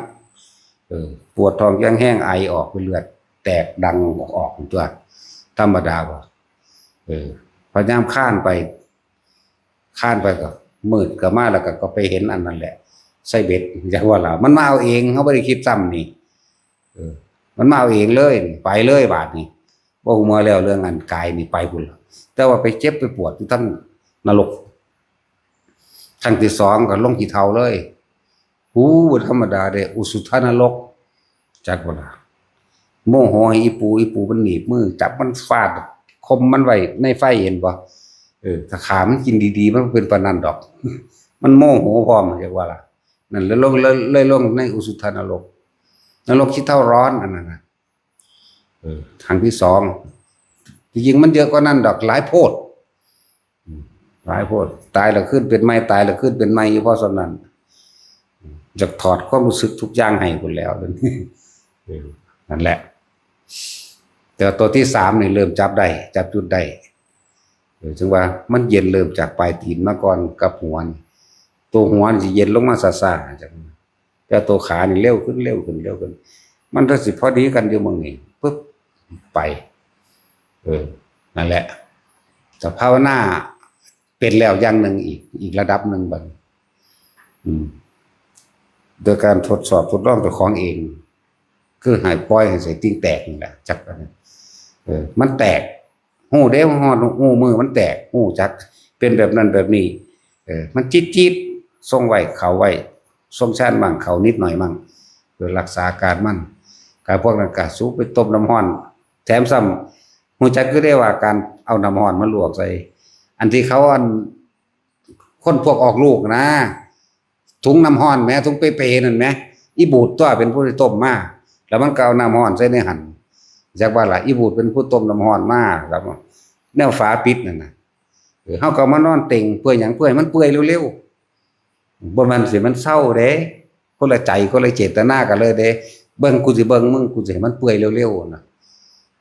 เออ ปวดท้องแห้งๆ ไอออกเป็นเลือด แตกดังออกๆตัว ธรรมดาบ่ เออ พยายามค้านไป ค้านไปก็มืดก็มาแล้วก็ก็ไปเห็นอันนั้นแหละ ไส้เบ็ด อย่างว่าล่ะ มันมาเอาเอง เขาไม่ได้คิดซ้ำนี่ เออ มันมาเอาเองเลย ไปเลยบาดนี้ บ่ฮู้เมื่อแล้วเรื่องอันกายนี่ไปพุ่นล่ะ แต่ว่าไปเจ็บไปปวดอยู่ทั้งนรก ครั้งที่สองก็ลงขี้เถ้าเลย หูบ่ธรรมดาเด้ อุสุทานรก จักบ่ล่ะ โมโหให้อีปู อีปูมันหนีบมือ จับมันฟาด คมมันไว้ในไฟ เห็นบ่ เออ ถ้าขามันกินดีๆ มันบ่เป็นปานนั้นดอก มันโมโหพร้อม จักว่าล่ะ นั่นเลยลง เลย เลยลงในอุสุทานรก นรกขี้เถ้าร้อนอันนั้นน่ะ เออ ครั้งที่สอง จริงๆ มันเยอะกว่านั้นดอก หลายโพด อืม หลายโพด ตายแล้วขึ้นเป็นใหม่ ตายแล้วขึ้นเป็นใหม่อยู่เพราะส่ำนั้น อยากถอดความรู้สึกทุกอย่างให้พุ้นแหล้ว เออ นั่นแหละ แต่ว่าตัวที่สามนี่เริ่มจับได้ จับจุดได้ เออ ถึงว่ามันเย็นเริ่มจากปลายตีนมาก่อนกับหัวนี่ ตัวหัวนี่สิเย็นลงมาช้าๆ จัง แต่ตัวขานี่เร็วขึ้น เร็วขึ้น เร็วขึ้น มันก็สิพอดีกันอยู่หม่องนี้ ปึ๊บ ไป เออ นั่นแหละ แต่ภาวนาเป็นแล้วอย่างหนึ่งอีก อีกระดับหนึ่งบัดนี้ อืม โดยการทดสอบทดลองเจ้าของเอง คือให้ปล่อยให้ไส้ติ่งแตกนี่แหละ จักอันนั้น เออ มันแตก ฮู้เด้ ฮอดฮู้มือมันแตก ฮู้จัก เป็นแบบนั้นแบบนี้ เออ มันจี๊ดๆ ส่งไว้ เข้าไว้ ส่งชานมั่ง เข้านิดหน่อยมั่ง เพื่อรักษาอาการมัน การพวกนั้นก็สูบไปต้มน้ำร้อน แถมซ้ำ ฮู้จักอยู่เด้ว่าการเอาน้ำร้อนมาลวกใส่ อันที่เขาอัน คนพวกออกลูกนะ ถุงน้ำร้อนแหม ถุงเปเปนั่นแหม อีบูดตัวเป็นผู้ที่ต้มมา แล้วมันก็เอาน้ำร้อนใส่ในหั่น จักว่าล่ะ อีบูดเป็นผู้ต้มน้ำร้อนมา แล้วแนวฝาปิดนั่นน่ะ เออ เฮาก็มานอนเต็ง เปื่อยหยัง เปื่อย มันเปื่อยเร็วๆ บ่แม่นสิมันเซาเด้ คนละใจ คนละเจตนากันเลยเด้ เบิ่ง กูสิเบิ่งมึง กูสิให้มันเปื่อยเร็วๆ นะ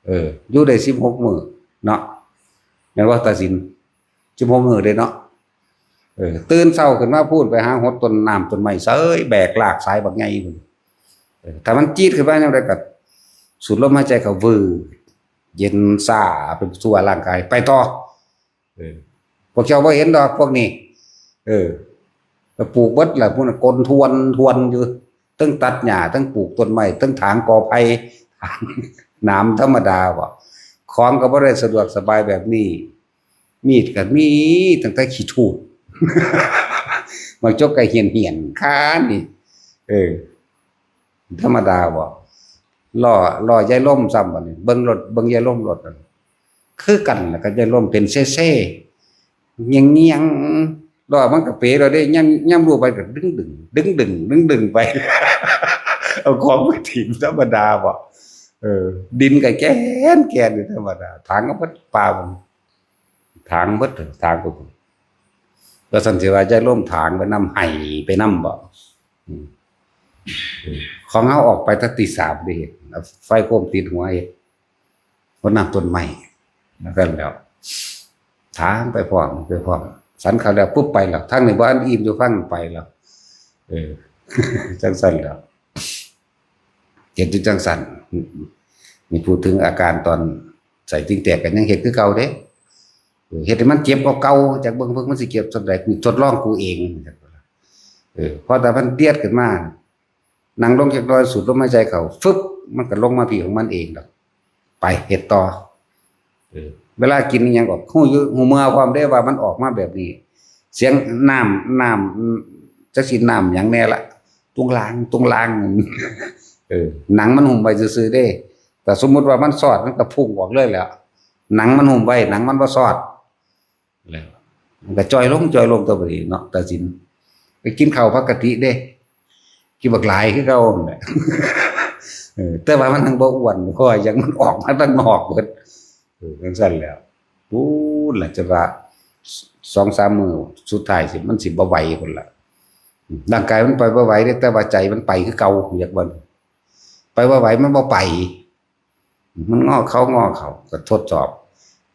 เออ อยู่ได้สิบหกมื้อเนาะ แม่นบ่ ตาสิน สิบหกมื้อเด้เนาะ เออ ตื่นเช้าขึ้นมาพู้นไปหาหดต้นน้ำต้นไม้เสย แบกรากสายบักใหญ่พู้น เออ ถ้ามันจี๊ดขึ้นมายามใดก็สูดลมหายใจเข้า วืด เย็นซ่าไปทั่วร่างกาย ไปต่อ เออ พวกเจ้าบ่เห็นดอกพวกนี้ เออ ก็ปลูกเบิดล่ะ พวกนั้นกลทวนทวนอยู่ ทั้งตัดหญ้า ทั้งปลูกต้นไม้ ทั้งถางกอไผ่ ถางหนามธรรมดาบ่ ของก็บ่ได้สะดวกสบายแบบนี้ มีดก็มีตั้งแต่ขี้ทูด บางจกก็เหี่ยนๆ คานี่ เออ ธรรมดาบ่ ล้อ ล้อยายลมซ้ำบัดนี้ เบิ่งรถ เบิ่งยายลมรถนั่น คือกันล่ะกับยายลม เป็นเซ่ๆ เงียงๆ ล้อมันก็เป๋แล้วเด้ ย่ำ ย่ำรู้ไปก็ดึงๆ ดึงๆ ดึงๆ ไป เอาของไปถิ่มธรรมดาบ่ เออ ดินก็แกนแกนอยู่ธรรมดา ถางก็เบิดป่ามัน ถางเบิด ถางก็ แล้วซั่นสิว่ายายลมถางไปนำ ไห้ไปนำบ่ อืม ของเฮาออกไปแต่ตีสามเด้ ไฟโคมติดหัวเฮ็ด รดน้ำต้นไม้ แล้วกันแล้ว ถางไปพร้อม ไปพร้อม ฉันข้าวแล้วปุ๊บไปแล้ว ทางนี้บ่ทันอิ่มอยู่ ฟังไปแล้ว เออ จั่งซั่นแล้ว เฮ็ดอยู่จั่งซั่น นี่พูดถึงอาการตอนไส้ติ่งแตกก็ยังเฮ็ดคือเก่าเด้ เออ เฮ็ดให้มันเจ็บกว่าเก่า จักเบิ่ง เบิ่งมันสิเจ็บส่ำใด กูทดลองกูเอง เออ พอแต่มันเดียดขึ้นมา นั่งลงจักหน่อย สูดลมหายใจเข้า ฟึบ มันก็ลงมาพี้ของมันเองดอก ไป เฮ็ดต่อ เออ เวลากินอิหยังออก ฮู้อยู่ ฮู้เมื่อพร้อมเด้ว่ามันออกมาแบบนี้ เสียงน้ำ น้ำ จักสิน้ำหยังแน่ละ ตุงลาง ตุงลาง เออ หนังมันหุ้มไว้ซื่อๆเด้ แต่สมมุติว่ามันซอด มันก็พุ่งออกเลยแหล้ว หนังมันหุ้มไว้ หนังมันบ่ซอด แล้วมันก็จ่อยลง จ่อยลง ตัวบัดนี้เนาะ ตาสิน ไปกินข้าวปกติเด้ กินบักหลายคือเก่านั่นแหละ เออ แต่ว่ามันยังบ่อ้วน เพราะว่ายังมันออกมาทางนอกเบิด เออ จั่งซั่นแหล้ว พู้นล่ะ จะว่าสองสามมื้อสุดท้ายสิ มันสิบ่ไหวพุ้นล่ะ ร่างกายมันไปบ่ไหวเด้ แต่ว่าใจมันไปคือเก่า อยากว่า ไปบ่ไหว มันบ่ไป มันงอเขางอเขาก็ทดสอบ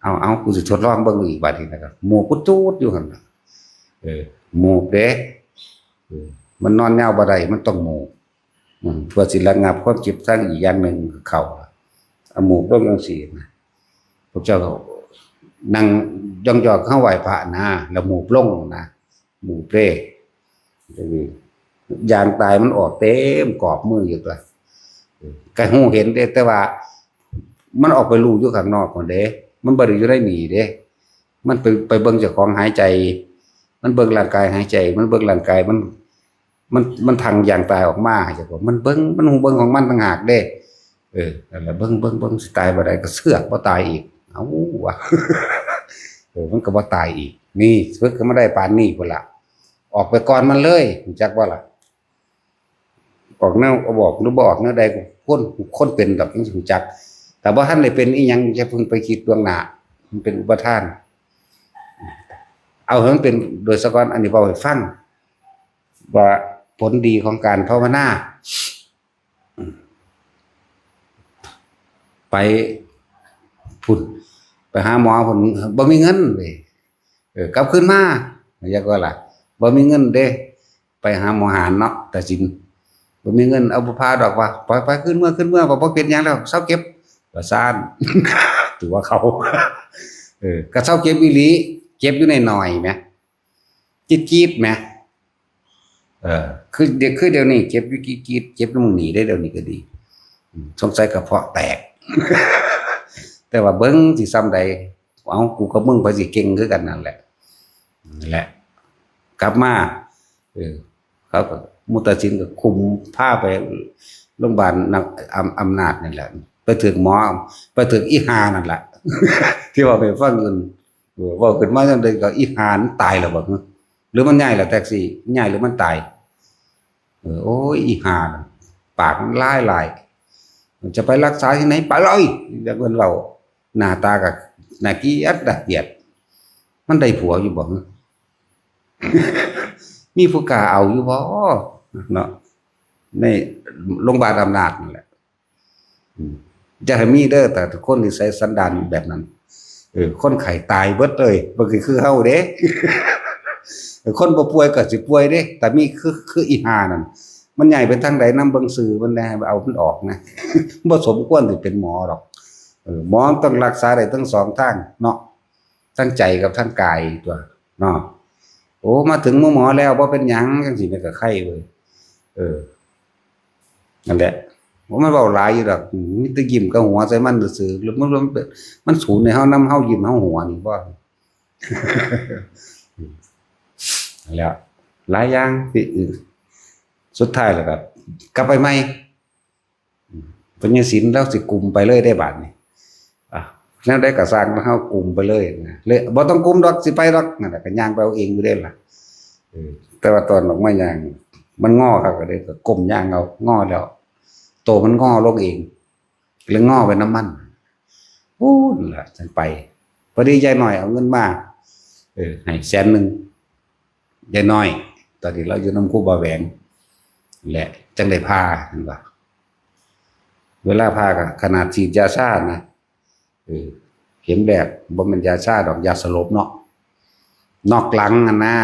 เอาเอากูสิทดลองเบิ่งอีกบาดนี้นะครับ หมูกูจูดอยู่หั่นน่ะ เออ หมูเด้ เออ มันนอนยาวบ่ได้ มันต้องหมู อืม เพื่อสิระงับความเจ็บทางอีกอย่างหนึ่งคือเขา เอาหมูลงจังซี่นะ พวกเจ้าก็นั่งยองๆ เข้าไหว้พระนะ แล้วหมูลงนะ หมูเปรย์ อย่างตายมันออกเต็มกรอบมืออยู่ตัว เออ ก็ฮู้เห็นเด้ แต่ว่า มันออกไปรู้อยู่ข้างนอกพุ่นเด้ มันบ่ได้อยู่ในนี่เด้ มันไป ไปเบิ่งเจ้าของหายใจ มันเบิ่งร่างกายหายใจ มันเบิ่งร่างกายมัน มัน มันทางอย่างตายออกมา เจ้าของมันเบิ่ง มันฮู้เบิ่งของมันต่างหากเด้ เออ นั่นแหละ เบิ่ง เบิ่ง เบิ่ง สิตายบ่ได้ก็เสือกบ่ตายอีก เอ้า วะ เออ มันก็บ่ตายอีก นี่ ฝึกให้มันได้ปานนี้พุ่นล่ะ ออกไปก่อนมันเลย รู้จักบ่ล่ะ ออกแนว บอกหรือบ่ออกแนวใด คน คนเป็นดอกจั่งสิรู้จัก แต่บ่ทันได้เป็นอีหยัง อย่าเพิ่งไปคิดล่วงหน้า มันเป็นอุปาทาน เอาให้มันเป็นโดยซะก่อน อันนี้เว้าให้ฟัง ว่าผลดีของการภาวนา ไปพุ้น ไปหาหมอพุ้น บ่มีเงินเว้ย เออ กลับคืนมา เรียกว่าล่ะ บ่มีเงินเด้ ไปหาหมอหานเนาะ ตาสิน บ่มีเงิน เอาบ่พาดอกว่า ไป ไป คืนเมือ คืนเมือ บ่ บ่เป็นหยังแล้ว เซาเก็บ ว่าซ่าน ตัวเขา เออ ก็เซาเก็บอีหลี เก็บอยู่หน่อยๆ แหม จี๊ดๆ แหม เออ คือเดี๋ยว คือเดี๋ยวนี้เก็บอยู่จี๊ดๆ เก็บอยู่หม่องนี้ได้ เดี๋ยวนี้ก็ดี อืม สงสัยกระเพาะแตก แต่ว่าเบิ่งสิส่ำใด เอ้า กูกับมึงไผสิเก่งคือกันนั่นแหละ นั่นแหละ กลับมา เออ เขาก็ มุตตาสินก็คุมพาไปโรงพยาบาลนำ อำ อำนาจนี่แหละ ไปถืกหมอ ไปถืกอีห่านั่นแหละ ที่ว่าไปฟังเงิน เออ เว้าขึ้นมาจั่งใดก็อีห่ามันตายแล้วบ่ หรือมันย้ายแล้วแท็กซี่ ย้ายหรือมันตาย เออ โอ้ย อีห่าน่ะ ปากมันร้ายหลาย จะไปรักษาที่ไหน ไปเลย อย่างเพิ่นเว้า หน้าตาก็น่าเกลียด น่าเกลียด มันได้ผัวอยู่บ่ มีผู้กล้าเอาอยู่บ่ เนาะ ในโรงพยาบาลอำนาจนั่นแหละ อืม อย่าให้มีเด้อ แต่คนนิสัยสันดานแบบนั้น เออ คนไข้ตายเบิดเลย บ่คือ คือเฮาเด้ คนบ่ป่วยก็สิป่วยเด้ แต่มีคือ คืออีห่านั่น มันย้ายไปทางใดนำ เบิ่งซื่อมันแหน่ เอามันออกนะ บ่สมควรสิเป็นหมอดอก เออ หมอต้องรักษาได้ทั้งสองทางเนาะ ทั้งใจกับทั้งกายตัวเนาะ โอ้ มาถึงหมู่หมอแล้ว บ่เป็นหยัง จั่งซี้มันก็ไข้เว้ย เออ นั่นแหละ ว่ามันเว้าหลายอยู่ดอก มีแต่ยิ้มกับหัวใส่มันซื่อๆ แล้วมัน มันเป็น มันสูนให้เฮานำ เฮายิ้มเฮาหัวนี่บ่ นั่นแหละ หลายอย่างที่ สุดท้ายแล้วก็กลับไปใหม่ พญาศิลป์ลาวสิกุมไปเลยได้บาดนี้ อ่ะ แนวใดก็สร้าง เฮากุมไปเลยนะ เลย บ่ต้องกุมดอก สิไปดอก นั่นแหละ ก็ย่างไปเอาเองอยู่เด้ล่ะ เออ แต่ว่าตอนออกมาย่าง มันงอครับ ก็เลยก็ก้มย่างเอา งอแล้ว โตมันงอลงเอง เลยงอไปนำมัน พู้นล่ะ จั่งไป พอดียายน้อยเอาเงินมา เออ ให้แสนหนึ่ง ยายน้อย ตอนนี้ลาวอยู่นำครูบาแหวง แหละ จั่งได้ผ่า เห็นบ่ เวลาผ่าก็ขนาดฉีดยาชานะ เออ เข็มแรกบ่แม่นยาชาดอก ยาสลบเนาะ น็อกหลังหั่นนะ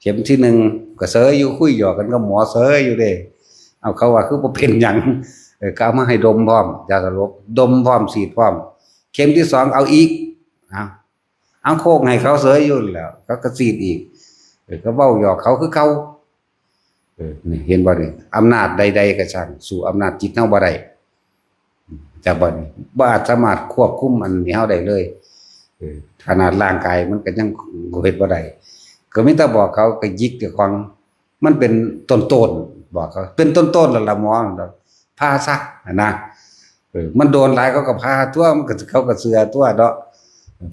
เข็มที่หนึ่งก็เซยอยู่ คุยหยอกกันกับหมอเซยอยู่เด้ เอา เขาว่าคือบ่เป็นหยัง เออ ก็เอามาให้ดมพร้อม ยาสลบ ดมพร้อม ฉีดพร้อม เข็มที่สองเอาอีก เอา เอาโคกให้เขาเสยอยู่นั่นแหล้ว เขาก็ฉีดอีก เออ ก็เว้าหยอกเขาคือเก่า เออ นี่เห็นบ่นี่ อำนาจใดๆก็ช่าง สู้อำนาจจิตเฮาบ่ได้ จักบ่นี่ บ่อาจสามารถควบคุมอันนี้เฮาได้เลย เออ ขนาดร่างกายมันก็ยังเฮ็ดบ่ได้ ก็มีแต่บอกเขา ก็หยิกเจ้าของ มันเป็นต้นๆ บอกเขา เป็นต้นๆ แล้วล่ะหมอ ผ่าซะ นะ เออ มันโดนหลายเขาก็ผ่าตัว มันก็ เขาก็เชื่อตัวเนาะ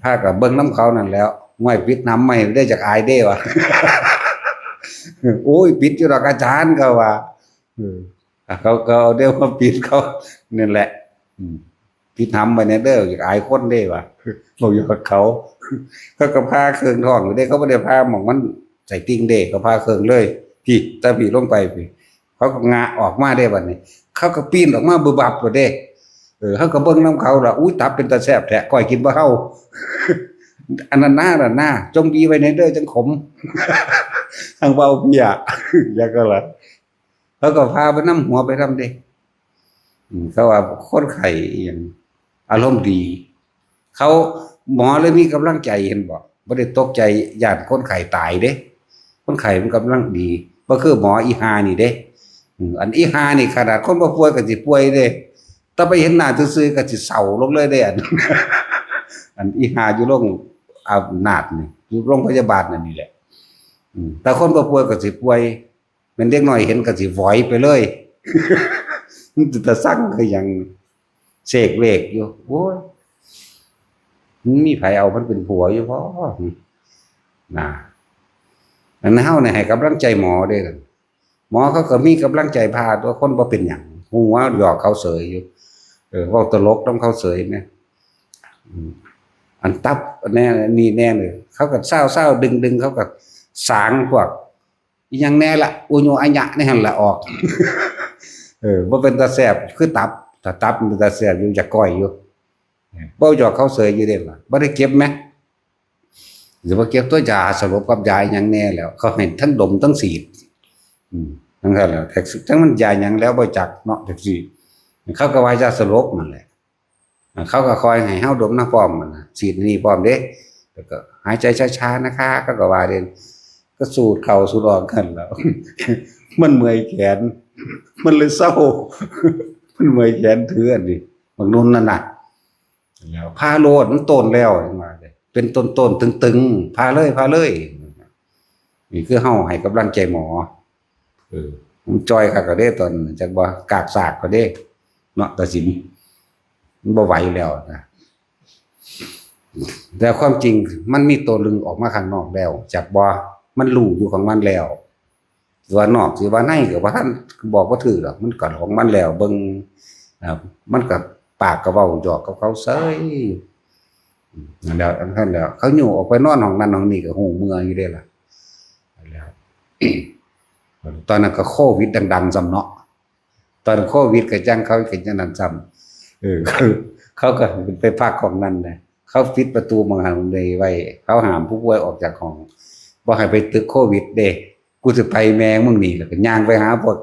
ผ่าก็เบิ่งนำเขานั่นแหล้ว ห้วย ปิดหนำไว้ได้ จักอายเด้วะ โอ้ย ปิดอยู่ดอกอาจารย์ เขาว่า เออ เขาก็เอาเด้วมาปิดเขา นั่นแหละ อืม ปิดหนำไว้แหน่เด้อ อยากอายคนเด้วะ บอกอยู่กับเขา เขาก็ผ่าเครื่องท้องอยู่เด้ เขาบ่ได้ผ่าหม่องมันไส้ติ่งเด้ เขาผ่าเครื่องเลย พี้ แต่พี้ลงไปพี้ เขาก็งะออกมาเด้บัดนี้ เขาก็ปีนออกมาบึบบับโลดเด้ เออ เฮาก็เบิ่งนำเขาล่ะ อุ้ย ตับเป็นตาแซ่บแท้ ก้อยกินบ่เฮา อันนั้นนา นั่นนา จงบีไว้ในเด้อ จังขม ทางเบาเพีย อยากก็ล่ะ เขาก็พาไปนำหัวไปนำเด้ อืม เขาว่าคนไข้อิหยัง อารมณ์ดี เขา หมอเลยมีกำลังใจ เห็นบ่ บ่ได้ตกใจย้านคนไข้ตายเด้ คนไข้มันกำลังดี บ่คือหมออีห่านี่เด้ อืม อันอีห่านี่ขนาดคนบ่ป่วยก็สิป่วยเด้ แต่ไปเห็นหน้าซื่อๆก็สิเศร้าลงเลยเด้ อัน อันอีห่าอยู่โรงอำนาจนี่ อยู่โรงพยาบาลนั่นนี่แหละ อืม แต่คนบ่ป่วยก็สิป่วย แม่นเด็กน้อยเห็นก็สิหวอยไปเลย มันเป็นตาซังคือหยัง เสกเลขอยู่ โอ้ย มันมีไผเอามันเป็นผัวอยู่บ่ นะ อันเฮาเนี่ยให้กำลังใจหมอเด้ หมอเขาก็มีกำลังใจพาตัวคนบ่เป็นหยัง หัวหยอกเขาเสยอยู่ เออ เว้าตลกนำเขาเสยแหม อืม อันตับ อันแน่ อันนี้แน่เลย เขาก็เศร้าๆ ดึงๆ เขาก็สางพวก อิหยังแน่ละ อุญุอะยะในหั่นละออก เออ บ่เป็นตาแซ่บ คือตับ ถ้าตับมันเป็นตาแซ่บอยู่ อยากก้อยอยู่ เว้าหยอกเขาเสยอยู่เด้ล่ะ บ่ได้เก็บแหม สิบ่เก็บตัวยาสลบกับยาอิหยังแน่แล้ว เขาให้ทั้งดมทั้งฉีด อืม ทั้งนั้นแหละ แต่ทั้งมันยาหยังแล้วบ่จักเนาะ จักสิ เขาก็ว่ายาสลบนั่นแหละ เขาก็คอยให้เฮาดมนะพร้อมมันนะ ฉีดนี่พร้อมเด้ แล้วก็หายใจช้าๆ นะคะ เขาก็ว่าเด้ ก็สูดเข้าสูดออกกันแล้ว มันเมื่อยแขน มันเลยเศร้า มันเมื่อยแขนถืออันนี้ บักนุ่นนั่นน่ะ แล้วพาโลดมันโตนแล้ว ว่าเด้ เป็นต้นๆ ตึงๆ พาเลย พาเลย นี่คือเฮาให้กำลังใจหมอ เออ มันจ่อยคักก็เด้ ตอนนั้น จักบ่ กากสากก็เด้ เนาะ ตาสิน มันบ่ไหวแล้วนะ แต่ความจริงมันมีตัวลึงออกมาข้างนอกแล้ว จักบ่ มันรู้อยู่ของมันแล้ว สิว่านอก สิว่าในก็บ่ทัน บอกบ่ถืกดอก มันก็ของมันแล้ว เบิ่ง อ่า มันก็ปากก็เว้าหยอกกับเขาเสย นั่นแหล้ว อันนั้นแหล้ว เขาอยู่ออกไปนอนห้องนั้นห้องนี้ก็ฮู้เมื่ออยู่เด้ล่ะ แล้ว ตอนนั้นก็โควิดดังๆ ซ้ำเนาะ ตอนโควิดก็จั่งเขาก็จั่งนั้นซ้ำ เออ เขาก็ไปพักห้องนั้นนะ เขาปิดประตูหม่องหั้นไว้ เขาห้ามผู้ป่วยออกจากห้อง บ่ให้ไปตึกโควิดเด้ กูสิไปแม่มึงนี่ แล้วก็ย่างไปหาพวก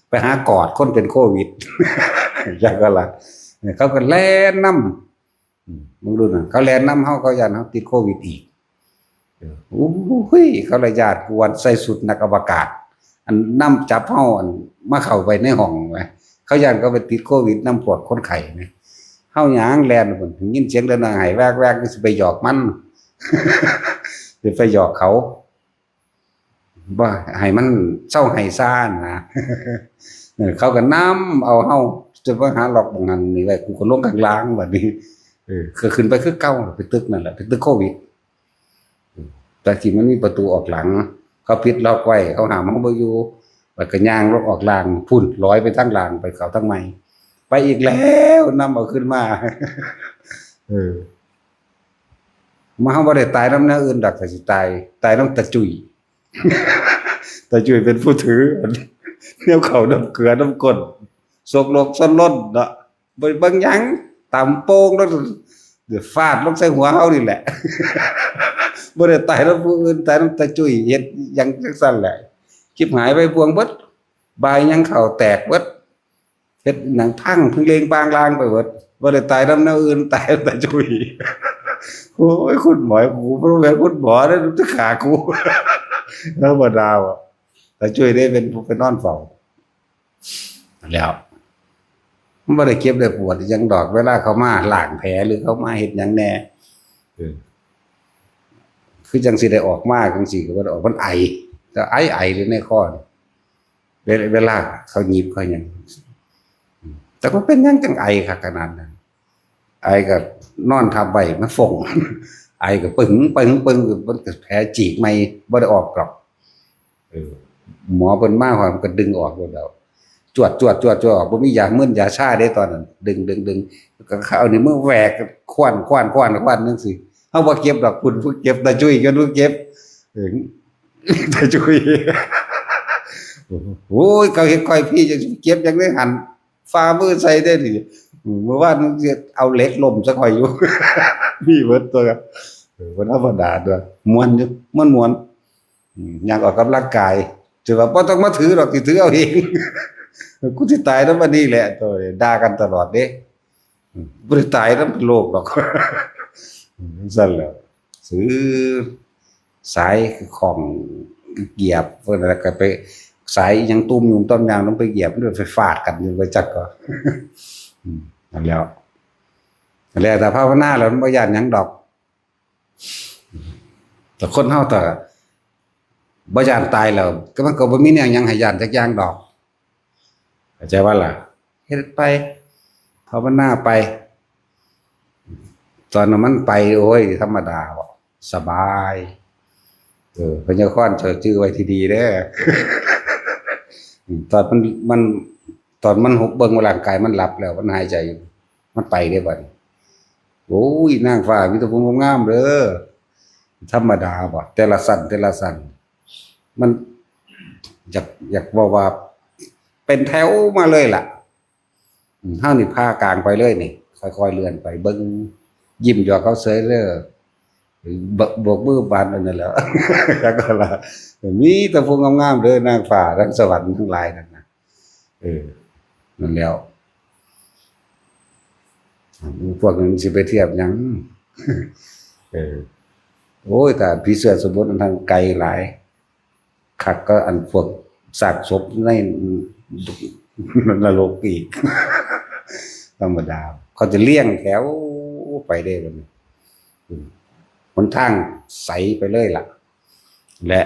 ไปหากอดคนเป็นโควิด จั่งก็ล่ะ เขาก็แล่นนำ อืม มึงดูนะ เขาแล่นนำเฮา เขาย้านเฮาติดโควิดอีก เออ โอ้ย เขาละย้านกวนใส่ชุดนักอวกาศ อันนำจับเฮา อันมาเข้าไปในห้องแหม เขาย้านเขาไปติดโควิดนำพวกคนไข้แหม เฮาย่างแล่นพุ้น ยินเสียงเด็กน้อยไห้แวกๆ ก็สิไปหยอกมัน สิไปหยอกเขา บ่ให้มันเซาไห้ซ่านะ เออ เขาก็นำเอาเฮา จะไปหาล็อกหม่องนั้นนี่ไว้ กูก็ลงข้างล่างบัดนี้ เออ ก็ขึ้นไปคือเก่า ไปตึกนั่นแหละ ไปตึกโควิด แต่ที่มันมีประตูออกหลัง เขาปิดล็อกไว้ เขาห้ามเฮาบ่อยู่ บัดก็ย่างลงออกล่างพุ้น ลอยไปทางล่าง ไปเข้าทางใหม่ ไปอีกแล้ว นำเอาขึ้นมา เออ มาเฮาบ่ได้ตายนำแนวอื่นดอก ก็สิตาย ตายนำตาจุ้ย ตาจุ้ยเป็นผู้ถือ แนวเข้าน้ำเกลือน้ำก้น สกลกสนล้นเนาะ บ่ เบิ่งหยัง ตำโป่งแล้ว เดี๋ยวฟาดลงใส่หัวเฮานี่แหละ บ่ได้ตายนำผู้อื่น ตายนำตาจุ้ย เฮ็ดหยังจั่งซั้นแหละ ชิบหายไปบวงเบิด บายหยังเข้าแตกเบิด เฮ็ดหยังพังพิงเลงปางลางไปเบิด บ่ได้ตายนำแนวอื่น ตายนำตาจุ้ย โอ้ย คุณหมอ กูบ่แม่นคุณหมอเด้อ จะฆ่ากู ธรรมดาว่ะ ตาจุ้ยเด้เป็นผู้ไปนอนเฝ้า แล้ว มันบ่ได้เจ็บได้ปวดหยังดอก เวลาเขามาล้างแผลหรือเขามาเฮ็ดหยังแน่ เออ คือจั่งสิได้ออกมาจั่งซี้ก็บ่ได้ออก มันไอ แต่ไอ ไออยู่ในคอนี่ เวลา เวลาเขาหยิบเขาหยัง แต่ว่าเป็นหยังจั่งไอคักขนาดนั้น ไอก็นอนทับไว้ มันฟง ไอก็ปึ้ง ปึ้ง ปึ้ง มันก็แผลฉีกใหม่ บ่ได้ออกดอก เออ หมอเพิ่นมาฮอดมันก็ดึงออกโลดแล้ว จวด จวด จวด จวดออก บ่มียามึนยาชาเด้ตอนนั้น ดึง ดึง ดึง ก็เอานิ้วมือแหวก ควัน ควัน ควัน ควันจั่งซี้ เฮาบ่เจ็บดอก พุ้นผู้เจ็บ ตาจุ้ยจนผู้เจ็บ เออ ตาจุ้ย โอ้ย เขาเฮ็ดก้อยพี่จั่งซี้ เจ็บจั่งได๋หั่น ฝ่ามือใส่ได้นี่ เมื่อวานเอาเหล็กล้มซะคอยอยู่ มีเบิดตัวครับ เออ บ่ธรรมดาตัว ม่วนอยู่ ม่วนม่วน อืม ย่างออกกำลังกาย ถือว่าบ่ต้องมาถือหรอก สิถือเอาเอง กูสิตายนำบัดนี้แหละ ตัวด่ากันตลอดเด้ อืม บ่ได้ตายนำโลกหรอก อืม ซั่นแหละ ซื้อ สายของเหยียบ เพิ่นแล้วก็ไป สายอิหยังตุ้มยุงต้มยางลงไปเหยียบ มันไปฟาดกันอยู่ ไปจักก็ อืม นั่นแหล้ว นั่นแหละ แต่ภาวนาแล้วมันบ่ย้านหยังดอก แต่คนเฮาถ้าบ่ย้านตายแล้ว ก็มันก็บ่มีแนวหยังให้ย้านจักอย่างดอก เข้าใจว่าล่ะ เฮ็ดไป ภาวนาไป ตอนนั้นมันไป โอ้ย ธรรมดาบ่ สบาย เออ พญาคอนเจ้าจื่อไว้ที่ดีเด้อ ตอนมัน มัน ตอนมันหกเบิ่งว่าร่างกายมันหลับแล้ว มันหายใจอยู่ มันไปเด้บัดนี้ โอ้ย นางฟ้ามีแต่ผู้งามๆเด้อ ธรรมดาบ่ แต่ละชั้น แต่ละชั้น มัน อยาก อยากบอกว่า เป็นแถวมาเลยล่ะ อืม เฮานี่ผ่ากลางไปเลยนี่ ค่อยๆเลื่อนไป เบิ่ง ยิ้มหยอกเขาเฉยเลย บ- โบกมือบานอันนั้นแหล้ว แล้วก็ละ มีแต่ผู้งามๆเด้อ นางฟ้าทั้งสวรรค์ทั้งหลายนั่นนะ เออ นั่นแหล้ว พวกนั้นสิไปเทียบหยัง เออ โอ้ย แต่ผีเสื้อสมุทรมันทางไกลหลาย คักก็อันพวกซากศพในนรกอีก ธรรมดา เขาจะเรียงแถวไปได้บัดนี้ อืม หนทางใสไปเลยล่ะ และ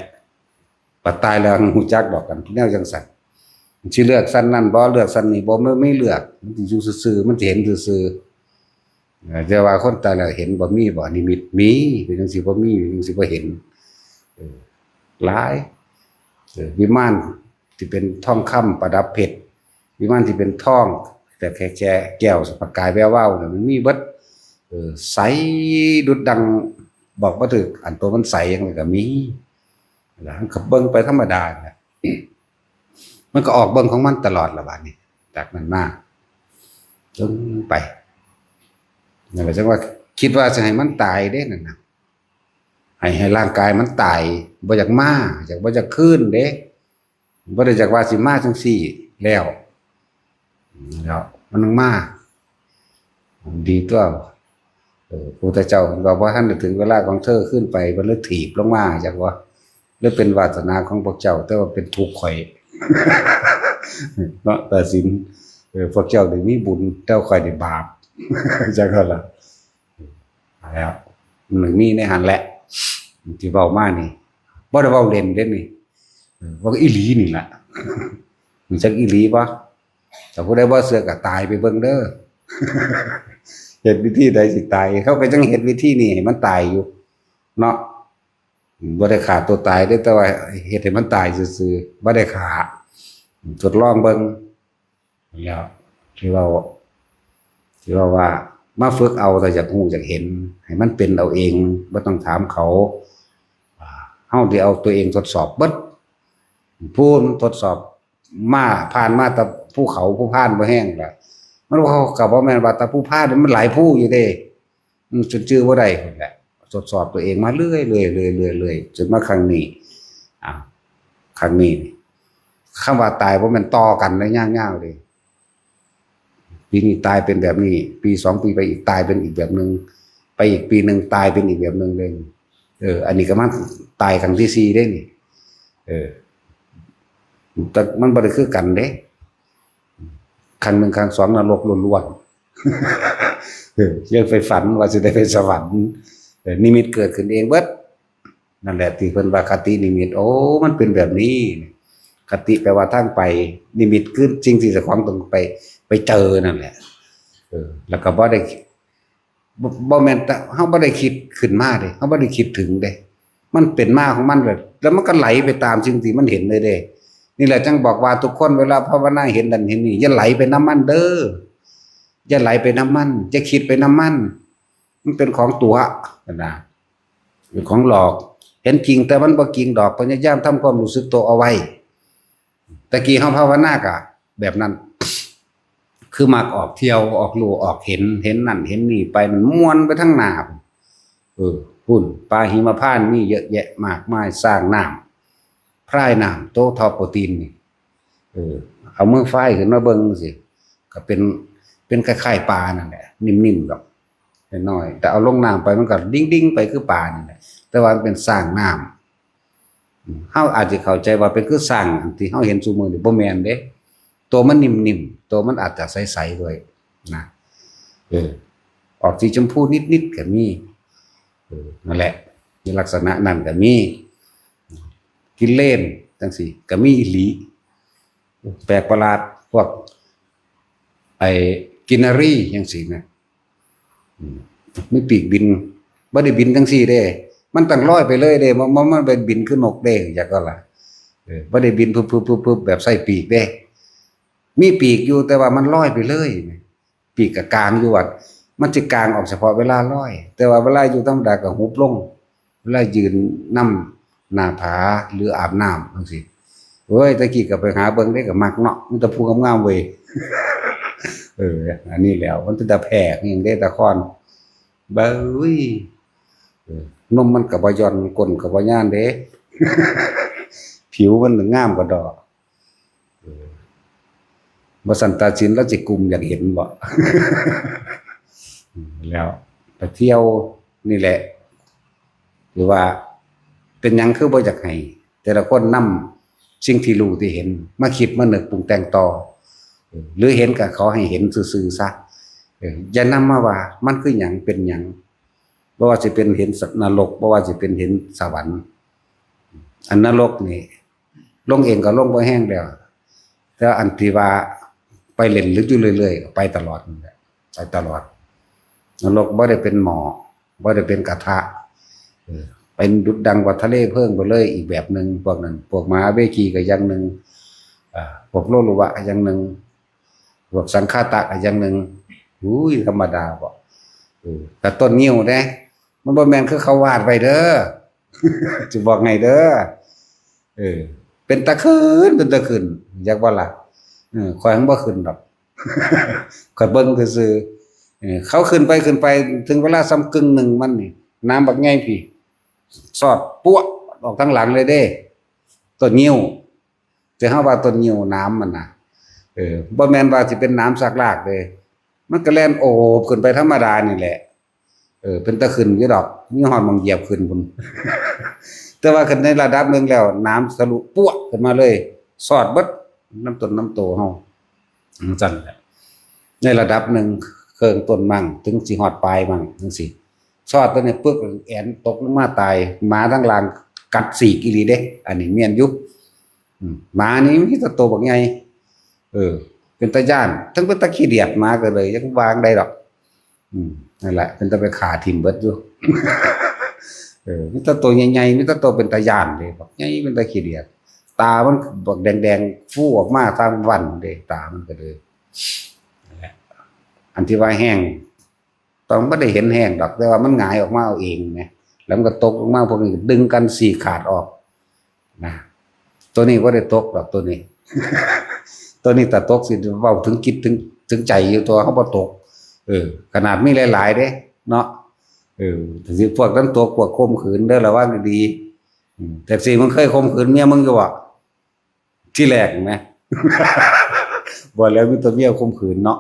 บัดตายแล้วฮู้จักดอก กันแนวจังซั่น สิเลือกชั้นนั้นบ่ เลือกชั้นนี้บ่ มันไม่เลือก มันสิอยู่ซื่อๆ มันสิเห็นซื่อๆ เอ่อ แต่ว่าคนตายแล้วเห็นบ่ มีบ่ นิมิต มี เป็นจังสิบ่มี เป็นจังสิบ่เห็น เออ หลาย เออ วิมานที่เป็นทองคำประดับเพชร วิมานที่เป็นทอง แต่แค่ แค่แก้วประกายแวววาวน่ะ มันมีเบิด เออ ใสดุจดัง บอกบ่ถูก อันตัวมันใสจังได๋ก็มี แล้วมันก็เบิ่งไปธรรมดาน่ะ มันก็ออกเบิ่งของมันตลอดละบาดนี้ จากนั้นมา จนไป นั่นแหละจังว่า คิดว่าสิให้มันตายเด้นั่นน่ะ ให้ ให้ร่างกายมันตาย บ่อยากมา อยาก บ่อยากคืนเด้ บ่ได้อยากว่าสิมาจังซี่แล้ว แล้วมันมา ดีตัว เออ พระพุทธเจ้าเพิ่นว่า บ่ทันได้ถึงเวลาของเธอ ขึ้นไป เพิ่นเลยถีบลงมา จักว่า หรือเป็นวาสนาของพวกเจ้า แต่ว่าเป็นทุกข์ข่อย เนาะ ตัดสิน เออ พวกเจ้าได้มีบุญ แต่ข่อยได้บาป จักว่าล่ะ แล้ว มันมีในหั้นแหละ ที่เว้ามานี่ บ่ได้เว้าเล่นเด้นี่ เออ เว้าอีหลีนี่ล่ะ มันจักอีหลีบ่ ถ้าผู้ใดบ่เชื่อก็ตายไปเบิ่งเด้อ เฮ็ดวิธีใดสิตาย เขาก็จังเฮ็ดวิธีนี้ให้มันตายอยู่ เนาะ บ่ได้ฆ่าตัวตายเด้ แต่ว่าเฮ็ดให้มันตายซื่อๆ บ่ได้ฆ่า ทดลองเบิ่ง แล้ว ที่เว้า ที่เว้าว่า มาฝึกเอา ถ้าอยากรู้อยากเห็น ให้มันเป็นเอาเอง บ่ต้องถามเขา อ่า เฮาสิเอาตัวเองทดสอบเบิด ผู้มันทดสอบมา ผ่านมาแต่ภูเขา ผู้ผ่านบ่แฮงล่ะ มันว่าเขาก็บ่แม่นว่าแต่ผู้ผ่าน มันหลายผู้อยู่เด้ อืม จนจื่อบ่ได้พู้นแหละ ทดสอบตัวเองมาเรื่อยๆ เรื่อยๆ เรื่อยๆ จนมาครั้งนี้ อ่า ครั้งนี้นี่ คำว่าตายบ่แม่นต่อกันได้ยาวๆ เด้ ปีนี้ตายเป็นแบบนี้ ปีสองปีไปอีกตายเป็นอีกแบบหนึ่ง ไปอีกปีหนึ่งตายเป็นอีกแบบหนึ่งเลย เออ อันนี้ก็มาตายครั้งที่สี่เด้นี่ เออ แต่มันบ่ได้คือกันเด้ ครั้งหนึ่งครั้งสองนรกล้วนๆ เออ ยังไปฝันว่าสิได้ไปสวรรค์ เออ นิมิตเกิดขึ้นเองเบิด นั่นแหละที่เพิ่นว่าคตินิมิต โอ้ มันเป็นแบบนี้ คติแปลว่าทางไป นิมิตคือสิ่งที่เจ้าของต้องไป ไปเจอนั่นแหละ เออ แล้วก็บ่ได้ บ่ บ่แม่นแต่เฮาบ่ได้คิดขึ้นมาเด้ เฮาบ่ได้คิดถึงเด้ มันเป็นมาของมันเลย แล้วมันก็ไหลไปตามสิ่งที่มันเห็นเลยเด้ นี่แหละจังบอกว่าทุกคนเวลาภาวนาเห็นนั่นเห็นนี่ อย่าไหลไปนำมันเด้อ อย่าไหลไปนำมัน อย่าคิดไปนำมัน มันเป็นของตั๋วนะ เป็นของหลอก เห็นจริงแต่มันบ่จริงดอก พยายามทำความรู้สึกตัวเอาไว้ ตะกี้เฮาภาวนาก็แบบนั้น คือมักออกเที่ยวออกลู่ออกเห็น เห็นนั่นเห็นนี่ไป มันม่วนไปทั้งหน้า เออ พุ่น ปลาหิมพานต์มีเยอะแยะมากมาย สร้างน้ำ พรายน้ำโตเท่าโปรตีนนี่ เออ เอามือไฟขึ้นมาเบิ่งสิ ก็เป็น เป็นคล้ายๆปลานั่นแหละ นิ่มๆดอก น้อยๆ แต่เอาลงน้ำไปมันก็ดิ่งๆไปคือปลานั่นแหละ แต่ว่ามันเป็นสร้างน้ำ เฮาอาจจะเข้าใจว่าเป็นคือสร้างอันที่เฮาเห็นซุมื้อนี้ บ่แม่นเด้ ตัวมันนิ่มๆ ตัวมันอาจจะใสๆด้วยนะ เออ ออกสีชมพูนิดๆก็มี เออ นั่นแหละ ในลักษณะนั้นก็มี กินเลนจังซี่ก็มีอีหลี แปลกประหลาด พวก ไอ้กินนารีจังซี่นะ อืม มีปีกบิน บ่ได้บินจังซี่เด้ มันต้องลอยไปเลยเด้ มัน มัน มันเป็นบินคือนกเด้ จักก็ล่ะ เออ บ่ได้บินพึบๆๆๆแบบใส่ปีกเด้ มีปีกอยู่ แต่ว่ามันลอยไปเลย ปีกก็กางอยู่ว่า มันสิกางออกเฉพาะเวลาลอย แต่ว่าเวลาอยู่ธรรมดาก็หุบลง เวลายืนนำหน้าผาหรืออาบน้ำจังซี่ โอ้ย แต่กี้ก็ไปหาเบิ่งเด้ ก็มักเนาะ มีแต่ผู้งามๆเว้ย เออ อันนี้แหล้ว มันเป็นตาแพรกอิหยังเด้ ตาคอน เบ้ย เออ นมมันก็บ่หย่อน ก้นก็บ่ย่านเด้ ผิวมันงามกว่าดอก เออ บ่ซั้นตาสินลาวสิกลุ่มอยากเห็นบ่ แล้วไปเที่ยวนี่แหละ หรือว่าเป็นหยังคือบ่อยากให้แต่ละคนนำสิ่งที่รู้ที่เห็น มาคิดมานึกปรุงแต่งต่อ เออ หรือเห็นก็ขอให้เห็นซื่อๆซะ เออ อย่านำมาว่ามันคือหยังเป็นหยัง บ่ว่าสิเป็นเห็นนรก บ่ว่าสิเป็นเห็นสวรรค์ อันนรกนี่ ลงเองก็ลงบ่แฮงแล้ว แต่อันที่ว่าไปเล่นลึกอยู่เรื่อยๆ ก็ไปตลอดนั่นแหละ ไปตลอด นรกบ่ได้เป็นหม้อ บ่ได้เป็นกระทะ เออ เป็นดุจดังว่าทะเลเพลิงไปเลยอีกแบบหนึ่ง พวกนั้น พวกมหาเวคีก็อย่างหนึ่ง อ่า พวกโลลุวะก็อย่างหนึ่ง พวกสังคาตะก็อย่างหนึ่ง อุ้ย ธรรมดาบ่ เออ แต่ต้นงิ้วเด้ มันบ่แม่นคือเขาวาดไว้เด้อ สิบอกให้เด้อ เออ เป็นตาขึ้น เป็นตาขึ้น อยากว่าล่ะ เออ ข้อยมันบ่ขึ้นดอก ข้อยเบิ่งซื่อๆ เออ เขาขึ้นไป ขึ้นไป ถึงเวลาส่ำกึ่งหนึ่งมันนี่ น้ำบักใหญ่พี้ สอดปั๊วะออกทางหลังเลยเด้ ต้นงิ้ว แต่เฮาว่าต้นงิ้วน้ำมันน่ะ เออ บ่แม่นว่าสิเป็นน้ำซากลากเด้ มันก็แล่นโอบขึ้นไปธรรมดานี่แหละ เออ เป็นตาขึ้นอยู่ดอก มีฮอดหม่องเหยียบขึ้นพุ้น แต่ว่าขึ้นในระดับหนึ่งแล้ว น้ำทะลุปั๊วะขึ้นมาเลย สอดเบิดนำต้นนำโตเฮา จั่งซั้นแหละ ในระดับหนึ่ง เคิ่งต้นมั่ง ถึงสิฮอดปลายมั่ง จั่งซี้ สอดตัวนี้ปึ๊ก แอนตกลงมาตาย หมาทั้งหลังกัดสีกอีหลีเด้ อันนี้แม่นอยู่ อืม หมานี่มีแต่โตบักใหญ่ เออ เป็นตาย้าน ทั้งเป็นตาขี้เดียด หมาก็เลยยังวางได้ดอก อืม นั่นแหละ เป็นตาไปฆ่าถิ่มเบิดอยู่ เออ มีแต่โตใหญ่ๆ มีแต่โตเป็นตาย้านเด้ บักใหญ่เป็นตาขี้เดียด ตามันบักแดงๆ ฟูออกมาตามวันเด้ ตามันก็เลย นั่นแหละ อันที่ว่าแห้ง ต้องบ่ได้เห็นแห้งดอก แต่ว่ามันหงายออกมาเอาเองไง แล้วมันก็ตกลงมา พวกนี้ก็ดึงกันสีขาดออก นะ ตัวนี้บ่ได้ตกดอก ตัวนี้ ตัวนี้ถ้าตกสิเว้าถึงจิตถึง ถึงใจอยู่ ตัวเฮาบ่ตก เออ ขนาดมีหลายๆเด้ เนาะ เออ แต่สิพวกนั้นตก พวกข่มขืนเด้อ ระวังดีๆ อืม แต่สิมึงเคยข่มขืนเมียมึงอยู่บ่ ที่แรกนะ บ่แล้วมีแต่เมียข่มขืนเนาะ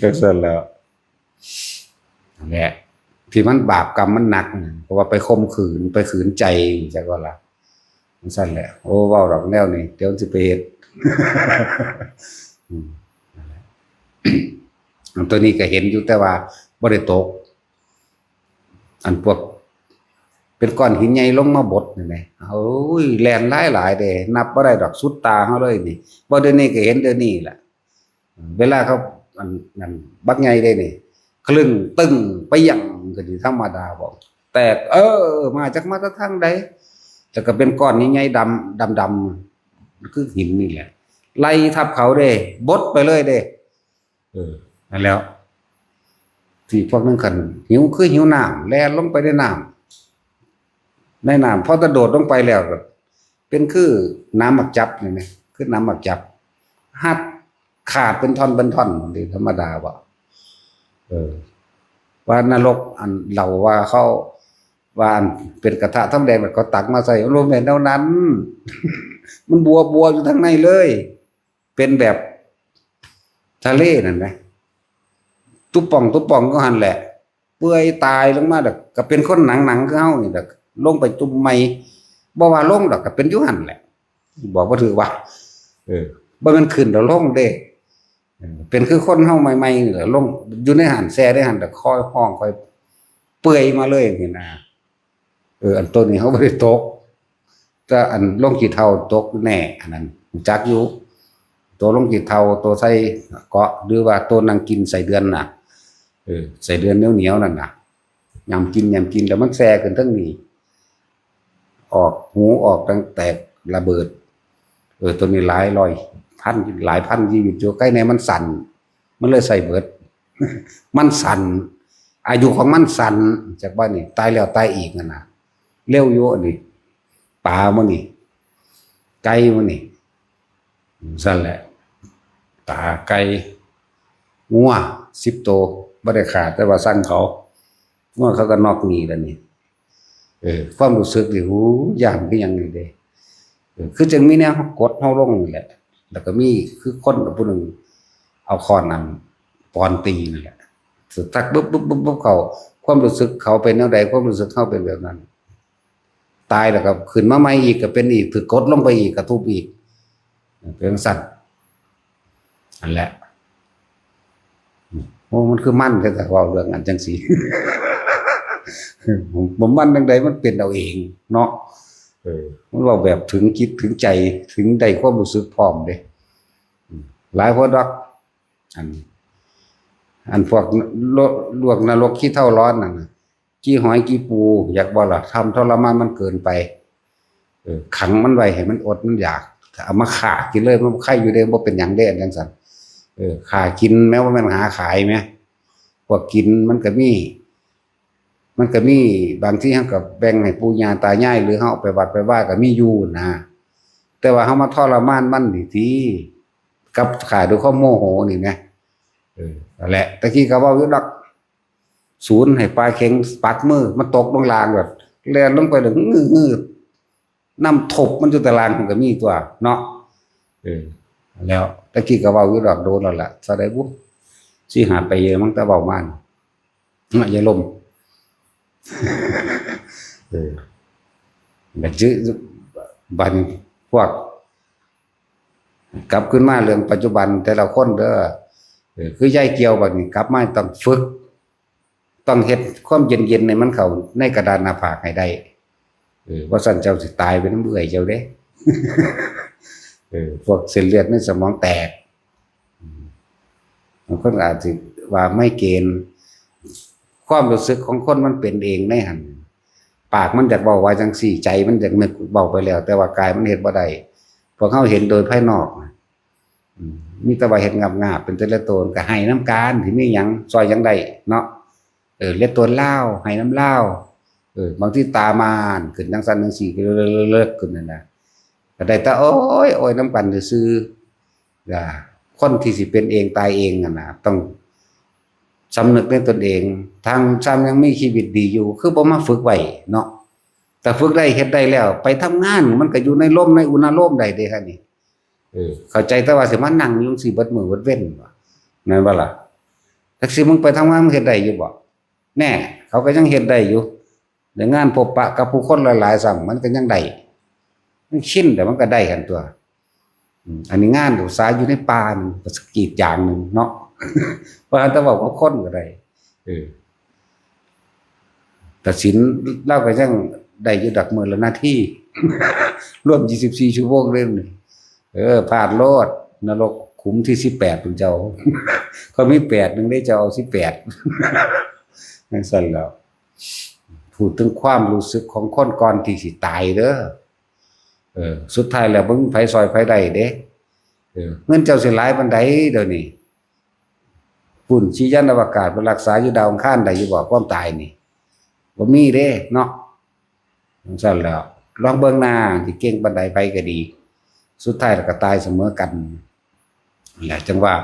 จั่งซั้นแหล้ว นั่นแหละ ที่มันบาปกรรมมันหนักน่ะ เพราะว่าไปข่มขืน ไปขืนใจ จักว่าล่ะ จั่งซั้นแหละ โอ้ เว้าดอกแนวนี้ เดี๋ยวมันสิไปเฮ็ด อืม นั่นแหละ อันตัวนี้ก็เห็นอยู่ แต่ว่าบ่ได้ตก อันพวก เป็นก้อนหินใหญ่ลงมาบดนี่แหม โอ้ย แล่นหลายหลายเด้ นับบ่ได้ดอก สุดตาเฮาเลยนี่ บ่เดี๋ยวนี้ก็เห็นเดี๋ยวนี้ล่ะ เวลาเขา อัน อัน บักใหญ่เด้นี่ คลึ่งตึ้งไปยังก็สิธรรมดาบ่ แตก เออ มาจักมาแต่ทางใด แล้วก็เป็นก้อนใหญ่ๆ ดำ ดำๆ คือหินนี่แหละ ไล่ทับเขาเด้ บดไปเลยเด้ เออ นั่นแหล้ว ที่พวกนั้นคันหิวคือหิวน้ำ แล่นลงไปในน้ำ ในน้ำ พอตะโดดลงไปแล้วก็เป็นคือน้ำหมากจับนี่นะ คือน้ำหมากจับ ฮัด ขาดเป็นท่อนเป็นท่อนนี่ธรรมดาบ่ เออ ว่านรกอันเล่าว่าเขา ว่าอันเป็นกระทะทองแดงแล้วเขาตักมาใส่ มันบ่แม่นแนวนั้น มันบัวบัวอยู่ทางในเลย เป็นแบบทะเลนั่นนะ ตุ๊บป่องตุ๊บป่องก็หั่นแหละ เปื่อยตายลงมาดอก ก็เป็นคนหนังๆคือเฮานี่แหละ ลงไปจุ่มใหม่ บ่ว่าลงดอก ก็เป็นอยู่หั่นแหละ บอกบ่ถืกว่า เออ บ่แม่นขึ้นแล้วลงเด้ เออ เป็นคือคนเฮาใหม่ๆนี่แหละ ลงอยู่ในหั่น แซ่ในหั่น แต่ค่อยฮ้องค่อยเปื่อยมาเลยนี่นะ เออ อันต้นนี้เขาบ่ได้ตก แต่อันลงขี้เถ้าตกแน่ อันนั้นรู้จักอยู่ ตัวลงขี้เถ้า ตัวใส่เกาะ หรือว่าตัวนั่งกินไส้เดือนน่ะ เออ ไส้เดือนเหนียวๆนั่นน่ะ ยำกิน ยำกิน แล้วมันแซ่ขึ้นเทิงนี่ ออกหูออกดังแตกระเบิด เออ ตัวนี้หลายร้อยพัน หลายพันชีวิตอยู่ ไก่แน่มันสั่น มันเลยใส่เบิด มันสั่น อายุของมันสั้น จักว่านี่ ตายแล้วตายอีกนั่นน่ะ เร็วอยู่อันนี้ ปลามื้อนี่ ไก่มื้อนี่ ซั่นแหละ ปลา ไก่ งัว สิบโต บ่ได้ฆ่า แต่ว่าสั่งเขา งัวเขาก็นอกหนีแล้วนี่ เออ ความรู้สึกนี่ หู ย่านคือหยังนี่เด้ เออ คือจังมีแนวกดเฮาลงนี่แหละ แล้วก็มีคือคนผู้หนึ่งเอาค้อนนั่นปอนตีนั่นแหละ สักบึ๊บบึ๊บบึ๊บบึ๊บเขา ความรู้สึกเขาเป็นแนวใด ความรู้สึกเขาเป็นแบบนั้น ตายแล้วก็ขึ้นมาใหม่อีก ก็เป็นอีก ถูกกดลงไปอีก กระทุบอีก เป็นจั่งซั่น อันแหละ โอ้ มันคือมันแท้ๆ เว้าเรื่องอันจังซี่ บ่มันจั่งใด มันเป็นเอาเองเนาะ เออ มันเว้าแบบถึงจิตถึงใจ ถึงได้ความรู้สึกพร้อมเด้ อืม หลายคนดอก อัน อันพวกโล- ลวกนรกขี้เถ้าร้อนนั่นน่ะ ขี้หอยขี้ปู อยากบ่ล่ะ ทำทรมานมันเกินไป เออ ขังมันไว้ให้มันอดมันอยาก เอามาฆ่ากินเลย มันบ่ใครอยู่เด้ บ่เป็นหยังเด้ อันจังซั่น เออ ฆ่ากินแม้ว่ามันหาขายแหม พวกกินมันก็มี มันก็มี บางทีเฮาก็แบ่งให้ปู่ย่าตายาย หรือเฮาเอาไปวัดไปวาก็มีอยู่นะ แต่ว่าเฮามาทรมานมันนี่ติ กับฆ่าด้วยความโมโหนี่แหม เออ นั่นแหละ ตะกี้ก็เว้าอยู่ดอก ศูนย์ให้ปลาเข็งปักมือ มันตกลงล่างแบบ แล่นลงไปเลย งืดๆ น้ำทบมันอยู่ตะล่างมันก็มีตัวเนาะ เออ แล้วตะกี้ก็เว้าอยู่ดอก โดนแล้วล่ะ เท่าใดบุ สี่ห้าปีมั้ง แต่เว้ามานี่ เนาะ อย่าลม เออ บัดจื้อ บัดนี้พวก กลับขึ้นมาเรื่องปัจจุบันแต่ละคนเด้อ เออ คือยายเกี่ยวบัดนี้กลับมาต้องฝึก ต้องเฮ็ดความเย็นๆให้มันเข้าในกระดานหน้าผากให้ได้ เออ บ่ซั้นเจ้าสิตายไปนำเอื้อยเจ้าเด้ เออ พวกเส้นเลือดในสมองแตก อืม บางคนอาจสิว่าไมเกรน ความรู้สึกของคนมันเป็นเองในหั่น ปากมันอยากเว้าว่าจังซี่ ใจมันอยากนึกเว้าไปแล้ว แต่ว่ากายมันเฮ็ดบ่ได้ พวกเฮาเห็นโดยภายนอกนะ อืม มีแต่ว่าเฮ็ดงาบๆ เป็นแต่ละโตน ก็ไห้นำกัน สิมีหยังซ่อยหยังได้เนาะ เออ เลียโตนลาว ไห้นำลาว เออ บางทีตาม่านขึ้นจังซั่นจังซี่ เลิกๆ ขึ้นนั่นน่ะ ก็ได้แต่โอ๊ย โอ๊ยนำกันซื่อๆ จ้ะ คนที่สิเป็นเองตายเองนั่นน่ะ ต้องสำนึกในตนเอง ทางซ้ำยังมีชีวิตดีอยู่ คือบ่มาฝึกไว้เนาะ แต่ฝึกได้เฮ็ดได้แล้ว ไปทำงานมันก็อยู่ในลมในอุณาโลมได้เด้ฮะนี่ เออ เข้าใจแต่ว่าสิมานั่งอยู่จั่งซี้เบิดมื้อเบิดเว็นว่ะ แม่นบ่ล่ะ จักสิมึงไปทำงานมึงเฮ็ดได้อยู่บ่ แน่ เขาก็ยังเฮ็ดได้อยู่ ในงานพบปะกับผู้คนหลายๆ ซ้ำ มันก็ยังได้ มันชิน แต่มันก็ได้หั่นตัว อืม อันนี้งานอุตสาหอยู่ในป่านี่ ก็กรีดยางหนึ่งเนาะ ว่าแต่เว้ากับคนก็ได้ เออ แต่ศีลลาวก็ยังได้อยู่ดอกมื้อละนาที รวมยี่สิบสี่ชั่วโมงเลยนี่ เออ พลาดโลด นรกขุมที่สิบแปดพุ้นเจ้า เขามีแปดหนึ่งเด้ เจ้าเอาสิบแปด จั่งซั่นแหล้ว พูดถึงความรู้สึกของคนก่อนที่สิตายเด้อ เออ สุดท้ายแล้วบ่มีไผซ่อยไผได้เด้ เออ เงินเจ้าสิหลายปานใดเดี๋ยวนี้ พุ้น สิยานอวกาศไปรักษาอยู่ดาวอังคารได้อยู่บ่ ความตายนี่ บ่มีเด้เนาะ จั่งซั่นแหล้ว ลองเบิ่งหน้า สิเก่งปานใดไผก็ดี สุดท้ายแล้วก็ตายเสมอกัน นั่นแหละจั่งว่า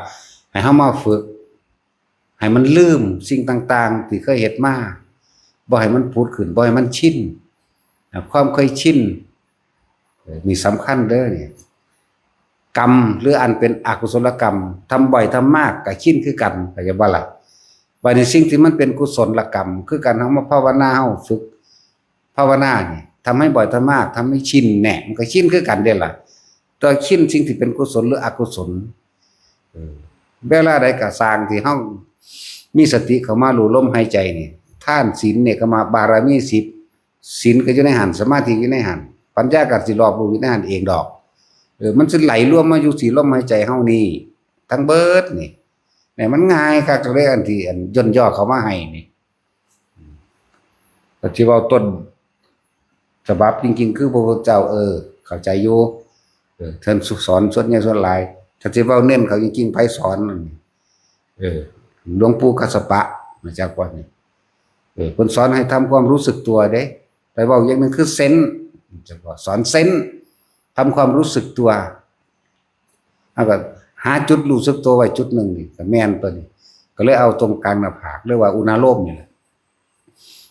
ให้เฮามาฝึก ให้มันลืมสิ่งต่างๆที่เคยเฮ็ดมา บ่ให้มันผุดขึ้น บ่ให้มันชิน นะ ความเคยชิน เออ นี่สำคัญเด้อนี่ กรรมหรืออันเป็นอกุศลกรรม ทำบ่อยทำมากก็ชินคือกัน เข้าใจบ่ล่ะ บัดนี้สิ่งที่มันเป็นกุศลกรรม คือการเฮามาภาวนา เฮาฝึกภาวนานี่ ทำให้บ่อยทำมาก ทำให้ชินแน่ มันก็ชินคือกันเด้ล่ะ ตัวชินสิ่งที่เป็นกุศลหรืออกุศล เออ เวลาใดก็ซ่างที่เฮามีสติเข้ามารู้ลมหายใจนี่ ทานศีลเนี่ยก็มาบารมีสิบ ศีลก็อยู่ในหั้น สมาธิอยู่ในหั้น ปัญญาก็สิรอบรู้อยู่ในหั้นเองดอก เออ มันสิไหลรวมมาอยู่ที่ลมหายใจเฮานี่ ทั้งเบิดนี่ เนี่ยมันง่ายคักเลย อันที่อันย่นย่อเข้ามาให้นี่ ก็สิเว้าต้นฉบับจริงๆ คือพระพุทธเจ้า เออ เข้าใจอยู่ เออ เพิ่นสอนส่วนใหญ่ส่วนหลาย ถ้าสิเว้าเน้นเข้าจริงๆ ไผสอนนั่น เออ หลวงปู่กัสสปะ มาจากวัดนี่ เออ เพิ่นสอนให้ทำความรู้สึกตัวเด้ แต่เว้าอย่างหนึ่งคือเซนส์ จะว่าสอนเซนส์ ทำความรู้สึกตัว แล้วก็หาจุดรู้สึกตัวไว้จุดหนึ่งนี่ก็แม่นตัวนี้ ก็เลยเอาตรงกลางหน้าผาก เรียกว่าอุณาโลมนี่แหละ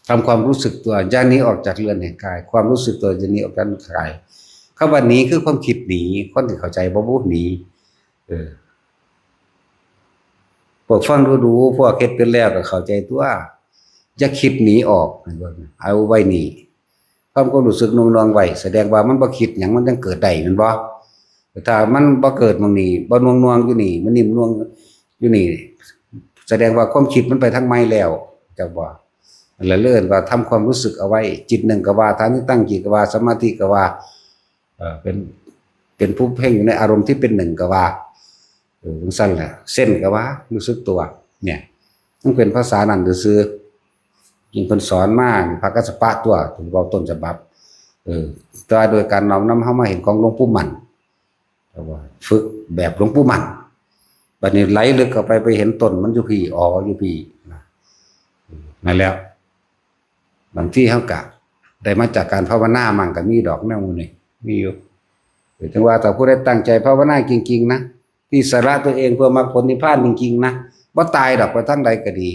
ทำความรู้สึกตัว อย่าหนีออกจากเรือนแห่งกาย ความรู้สึกตัวอย่าหนีออกจากเรือนแห่งกาย คำว่าหนีคือความคิดหนี คนที่เข้าใจบ่บู้หนี เออ พวกฟังดูๆ พวกเฮ็ดเป็นแล้วก็เข้าใจตัว อย่าคิดหนีออก เอาไว้นี่ ความ ความรู้สึกหน่วงๆ ไว้ แสดงว่ามันบ่คิดหยัง มันจั่งเกิดได้ แม่นบ่ ถ้ามันบ่เกิดหม่องนี้ บ่หน่วงๆ อยู่นี่ มันนิ่มนวลอยู่นี่ แสดงว่าความคิดมันไปทางใหม่แล้ว จักบ่ นั่นแหละเลยเอิ้นว่าทำความรู้สึกเอาไว้ จิตหนึ่งก็ว่า ฐานิตัง จิตก็ว่า สมาธิก็ว่า เอ่อ เป็น เป็นผู้เพ่งอยู่ในอารมณ์ที่เป็นหนึ่งก็ว่า เออ จั่งซั้นแหละ เซนส์ก็ว่า รู้สึกตัว เนี่ย มันเป็นภาษานั่นซื่อๆ ยิ่งเพิ่นสอนมานี่ พระกัสสปะตัว เพิ่นเว้าต้นฉบับ เออ แต่ว่าโดยการน้อมนำเฮามาเห็นของหลวงปู่มั่น แต่ว่าฝึกแบบหลวงปู่มั่น บัดนี้ไหลลึกเข้าไป ไปเห็นต้นมันอยู่พี้ อ๋อ อยู่พี้ นะ เออ นั่นแหละ บางทีเฮากะได้มาจากการภาวนามั่งก็มีดอกแนวหมู่นี้ มีอยู่ เออ ถึงว่าถ้าผู้ใดตั้งใจภาวนาจริงๆ นะ ที่สละตัวเองเพื่อมรรคผลนิพพานจริงๆ นะ บ่ตายดอก ไปทางใดก็ดี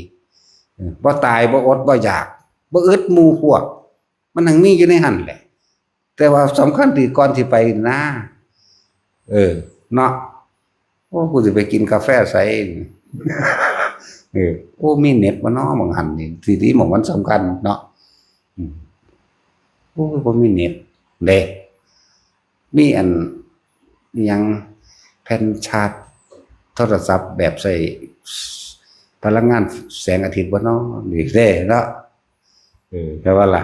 เออ บ่ตาย บ่อด บ่อยาก บ่อึดหมู่พวก มันทั้งมีอยู่ในหั้นแหละ แต่ว่าสำคัญที่ก่อนสิไปนะ เออ เนาะ โอ้ กูสิไปกินกาแฟไส เออ โอ้ มีเน็ตบ่น้อ หม่องหั้นนี่ สิดีหม่องมันสำคัญเนาะ อืม โอ้ย บ่มีเน็ตเด้ มีอัน อิหยัง แผ่นชาร์จโทรศัพท์แบบใช้พลังงานแสงอาทิตย์บ่น้อ นี่เด้เนาะ เออ แต่ว่าล่ะ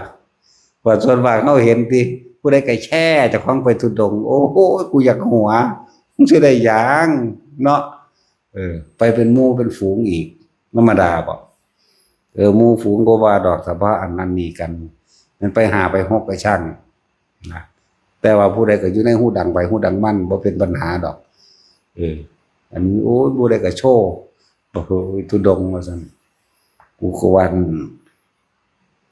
ว่าส่วนมากเฮาเห็นติ ผู้ใดก็แชร์เจ้าของไปธุดงค์ โอ้โห กูอยากหัว มึงสิได้หยังเนาะ เออ ไปเป็นหมู่เป็นฝูงอีก ธรรมดาบ่ เออ หมู่ฝูงบ่ว่าดอก ถ้าว่าอันนั้นนี่กัน มันไปห้าไปหกก็ช่าง นะ แต่ว่าผู้ใดก็อยู่ในฮูดังไผฮูดังมัน บ่เป็นปัญหาดอก เออ อันนี้ โอ้ย ผู้ใดก็โชว์ บอก โอ้ย ธุดงค์ว่าซั่น กูก็ว่า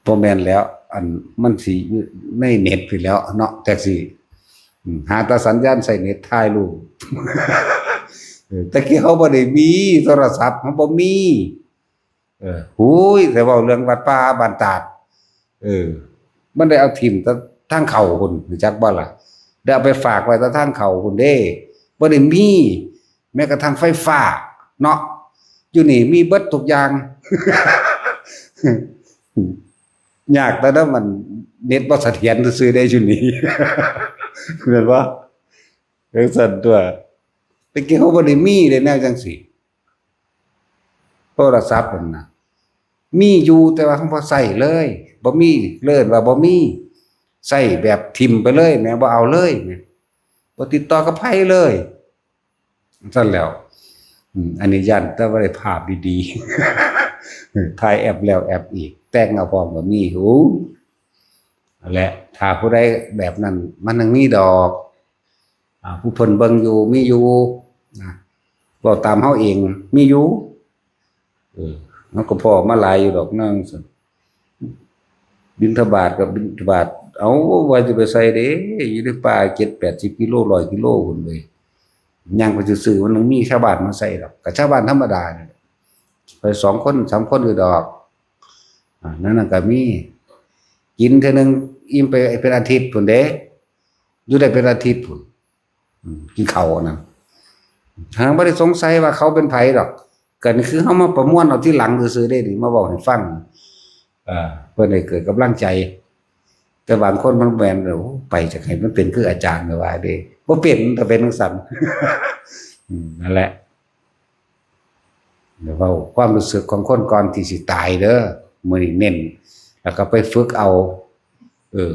บ่แม่นแล้ว อันมันสิอยู่ในเน็ตพี้แหล้วเนาะ แท็กซี่ อืม หาแต่สัญญาณใช้เน็ตถ่ายรูป เออ แต่กี้เขาบ่ได้มีโทรศัพท์ เขาบ่มี เออ หูย แต่เว้าเรื่องวัดป่าบ้านตาด เออ มันได้เอาถิ่มแต่ทางเข้าพุ้น รู้จักบ่ล่ะ ได้เอาไปฝากไว้แต่ทางเข้าพุ้นเด้ บ่ได้มี แม้กระทั่งไฟฟ้า เนาะ อยู่นี่มีเบิดทุกอย่าง ยากแต่เด้อ มันเน็ตบ่เสถียรซื่อๆ เด้อยู่นี่ แม่นบ่ จั่งซั้นตั๊ว แต่กี้เขาบ่ได้มีเด้แนวจั่งซี้ โทรศัพท์นั่นน่ะ มีอยู่แต่ว่าเขาบ่ใช้เลย บ่มี เอิ้นว่าบ่มี ใช้แบบถิ่มไปเลยแหม บ่เอาเลยแหม บ่ติดต่อกับไผเลย ซั่นแหล้ว อืม อันนี้ย้านแต่บ่ได้ภาพดีๆ ถ่ายแอปแล้วแอปอีก แต่งเอาพร้อมก็มี โอ้ นั่นแหละ ถ้าผู้ใดแบบนั้น มันยังมีดอก อ่า ผู้เพิ่นเบิ่งอยู่ มีอยู่ นะ เว้าตามเฮาเอง มีอยู่ เออ เฮาก็พ้อมาหลายอยู่ดอกนางซั่น บิณฑบาตก็บิณฑบาต เอ้า ว่าสิไปใส่เด้ อยู่ในป่าเจ็ดแปดสิบกิโล ร้อยกิโลพุ้นเว้ย ย่างไปซื่อๆ มันยังมีชาวบ้านมาใส่ดอก กับชาวบ้านธรรมดาเนี่ย ไปสองคนสามคนอยู่ดอก อ่า นั่นน่ะก็มี กินเทื่อหนึ่งอิ่มไปเป็นอาทิตย์พุ้นเด้ อยู่ได้เป็นอาทิตย์พุ้น อืม กินข้าวนั่น ทางบ่ได้สงสัยว่าเขาเป็นไผดอก ก็คือเขามาประมวลเอาที่หลังซื่อๆ เด้นี่ มาบอกให้ฟัง เอ่อ เพิ่นได้เกิดกำลังใจ แต่บางคนมันแม่น โอ้ ไปจากไหนมันเป็นคืออาจารย์ก็ว่าเด้ บ่เป็น แต่เป็นจังซั่น อืม นั่นแหละ เดี๋ยวเว้าความรู้สึกของคนก่อนที่สิตายเด้อ มื้อนี้เน้น แล้วก็ไปฝึกเอา เออ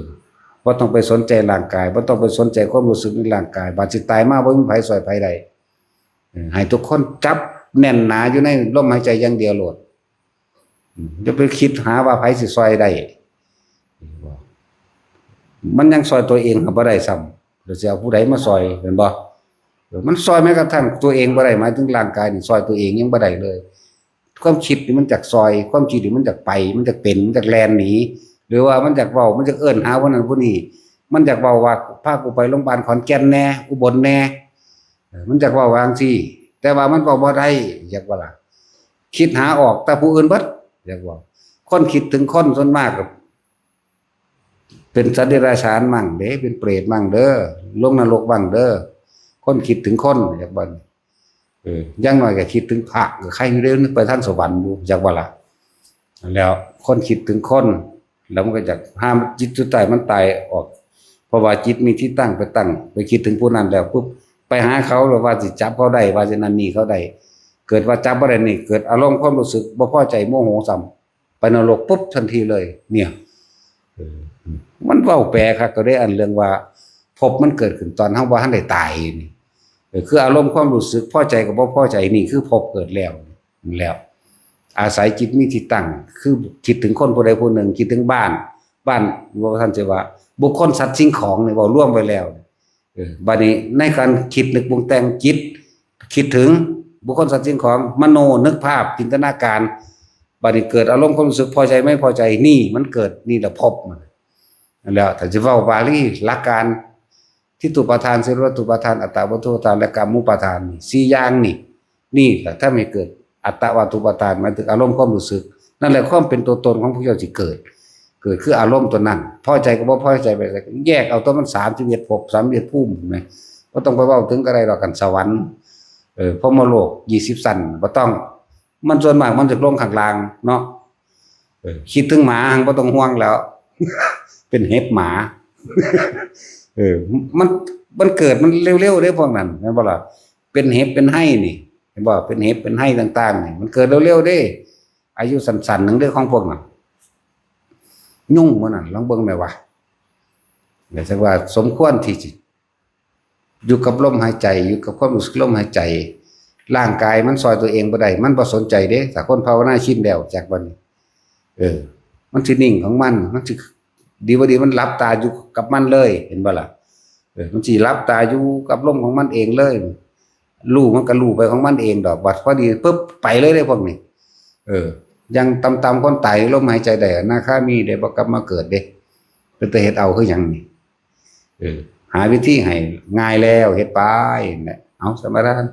บ่ต้องไปสนใจร่างกาย บ่ต้องไปสนใจความรู้สึกในร่างกาย บาดสิตายมาบ่มีไผซ่อยไผได้ เออ ให้ทุกคนจับแน่นหนาอยู่ในลมหายใจอย่างเดียวโลด อืม อย่าไปคิดหาว่าไผสิซ่อยได้ มันยังซ่อยตัวเองก็บ่ได้ซ้ำ แล้วสิเอาผู้ใดมาซ่อย แม่นบ่ เออ มันซ่อยแม้กระทั่งตัวเองบ่ได้ หมายถึงร่างกายนี่ซ่อยตัวเองยังบ่ได้เลย ความคิดนี่มันอยากซ่อย ความคิดนี่มันอยากไป มันอยากเป็น มันอยากแล่นหนี หรือว่ามันอยากเว้า มันอยากเอิ้นหาผู้นั้นผู้นี้ มันอยากเว้าว่า พากูไปโรงพยาบาลขอนแก่นแหน่ อุบลแหน่ เออ มันอยากเว้าว่าจั่งซี้ แต่ว่ามันเว้าบ่ได้ อยากว่าล่ะ คิดหาออก แต่ผู้อื่นเบิด อยากเว้า คนคิดถึงคนส่วนมากก็ เป็นสัตว์เดรัจฉานมั่งเด้ เป็นเปรตมั่งเด้อ ลงนรกมั่งเด้อ คนคิดถึงคน อยากบ่ เออ อย่างน้อยก็คิดถึงพระ ก็ใครอยู่เด้ นึกไปทางสวรรค์อยู่ อยากบ่ล่ะ แล้วคนคิดถึงคน แล้วมันก็อยากห้ามจิตสุดท้ายมันตายออก เพราะว่าจิตมีที่ตั้งไปตั้ง ไปคิดถึงผู้นั้นแล้วปุ๊บ ไปหาเขา หรือว่าสิจับเขาได้ ว่าสินั่นนี่เขาได้ เกิดว่าจับบ่ได้นี่ เกิดอารมณ์ความรู้สึกบ่พอใจ โมโหซ้ำ ไปนรกปุ๊บทันทีเลย เนี่ย เออ มันเว้าแปลคักก็ได้ อันเรื่องว่าภพมันเกิดขึ้นตอนเฮาบ่ทันได้ตายนี่ เออ คืออารมณ์ความรู้สึกพอใจกับบ่พอใจ นี่คือภพเกิดแล้ว แล้ว อาศัยจิตมีที่ตั้ง คือคิดถึงคนผู้ใดผู้หนึ่ง คิดถึงบ้าน บ้าน ว่าท่านจะว่า บุคคลสัตว์สิ่งของนี่เว้ารวมไว้แล้ว เออ บัดนี้ในการคิดนึกปรุงแต่งจิต คิดถึงบุคคลสัตว์สิ่งของ มโนนึกภาพ จินตนาการ บัดนี้เกิดอารมณ์ความรู้สึกพอใจไม่พอใจ นี่มันเกิด นี่แหละภพมัน นั่นแหละ ถ้าจะเว้าบาลีหลักการ ทิฏฐูปาทาน สัญญาวัตถุปาทาน อัตตาวัตถุปาทาน และกรรมูปาทาน นี่สี่อย่างนี่ นี่แหละทำให้เกิดอัตตวัตถุปาทาน หมายถึงอารมณ์ความรู้สึก นั่นแหละความเป็นตัวตนของผู้เจ้าสิเกิด เกิดคืออารมณ์ตัวนั้น พอใจก็บ่พอใจไป แยกเอาตัวมันสามสิบเอ็ดภพ สามสิบเอ็ดภูมินะ บ่ต้องไปเว้าถึงก็ได้ดอก กันสวรรค์ เออ พรหมโลก ยี่สิบชั้น บ่ต้อง มันส่วนมากมันจะลงข้างล่างเนาะ เออ คิดถึงหมาหั้นบ่ต้องห่วงแล้ว เป็นเห็บหมา เออ มัน มันเกิดมันเร็วๆเด้พวกนั้น แม่นบ่ล่ะ เป็นเห็บเป็นไห้นี่ เห็นบ่ เป็นเห็บเป็นไห้ต่างๆนี่ มันเกิดเร็วๆเด้ อายุสั้นๆหนึ่งเด้ของพวกนั้น ยุงหมู่นั้น ลองเบิ่งแม่ว่า แต่จักว่าสมควรที่สิ อยู่กับลมหายใจ อยู่กับความรู้สึกลมหายใจ ร่างกายมันซ่อยตัวเองบ่ได้ มันบ่สนใจเด้ ถ้าคนภาวนาชินแล้ว จากบัดนี้ เออ มันสินิ่งของมัน มันสิ ดีบ่ดีมันหลับตาอยู่กับมันเลย เห็นบ่ล่ะ เออ มันสิหลับตาอยู่กับลมของมันเองเลย รู้มันก็รู้ไปของมันเองดอก บัดพอดีปุ๊บ ไปเลยเด้พวกนี้ เออ อย่างต่ำๆคนตายลมหายใจได้ อนาคามีได้ บ่กลับมาเกิดเด้ เป็นแต่เฮ็ดเอาคือหยังนี่ เออ หาวิธีให้ง่ายแล้ว เฮ็ดไปนั่นแหละ เอา สมาทาน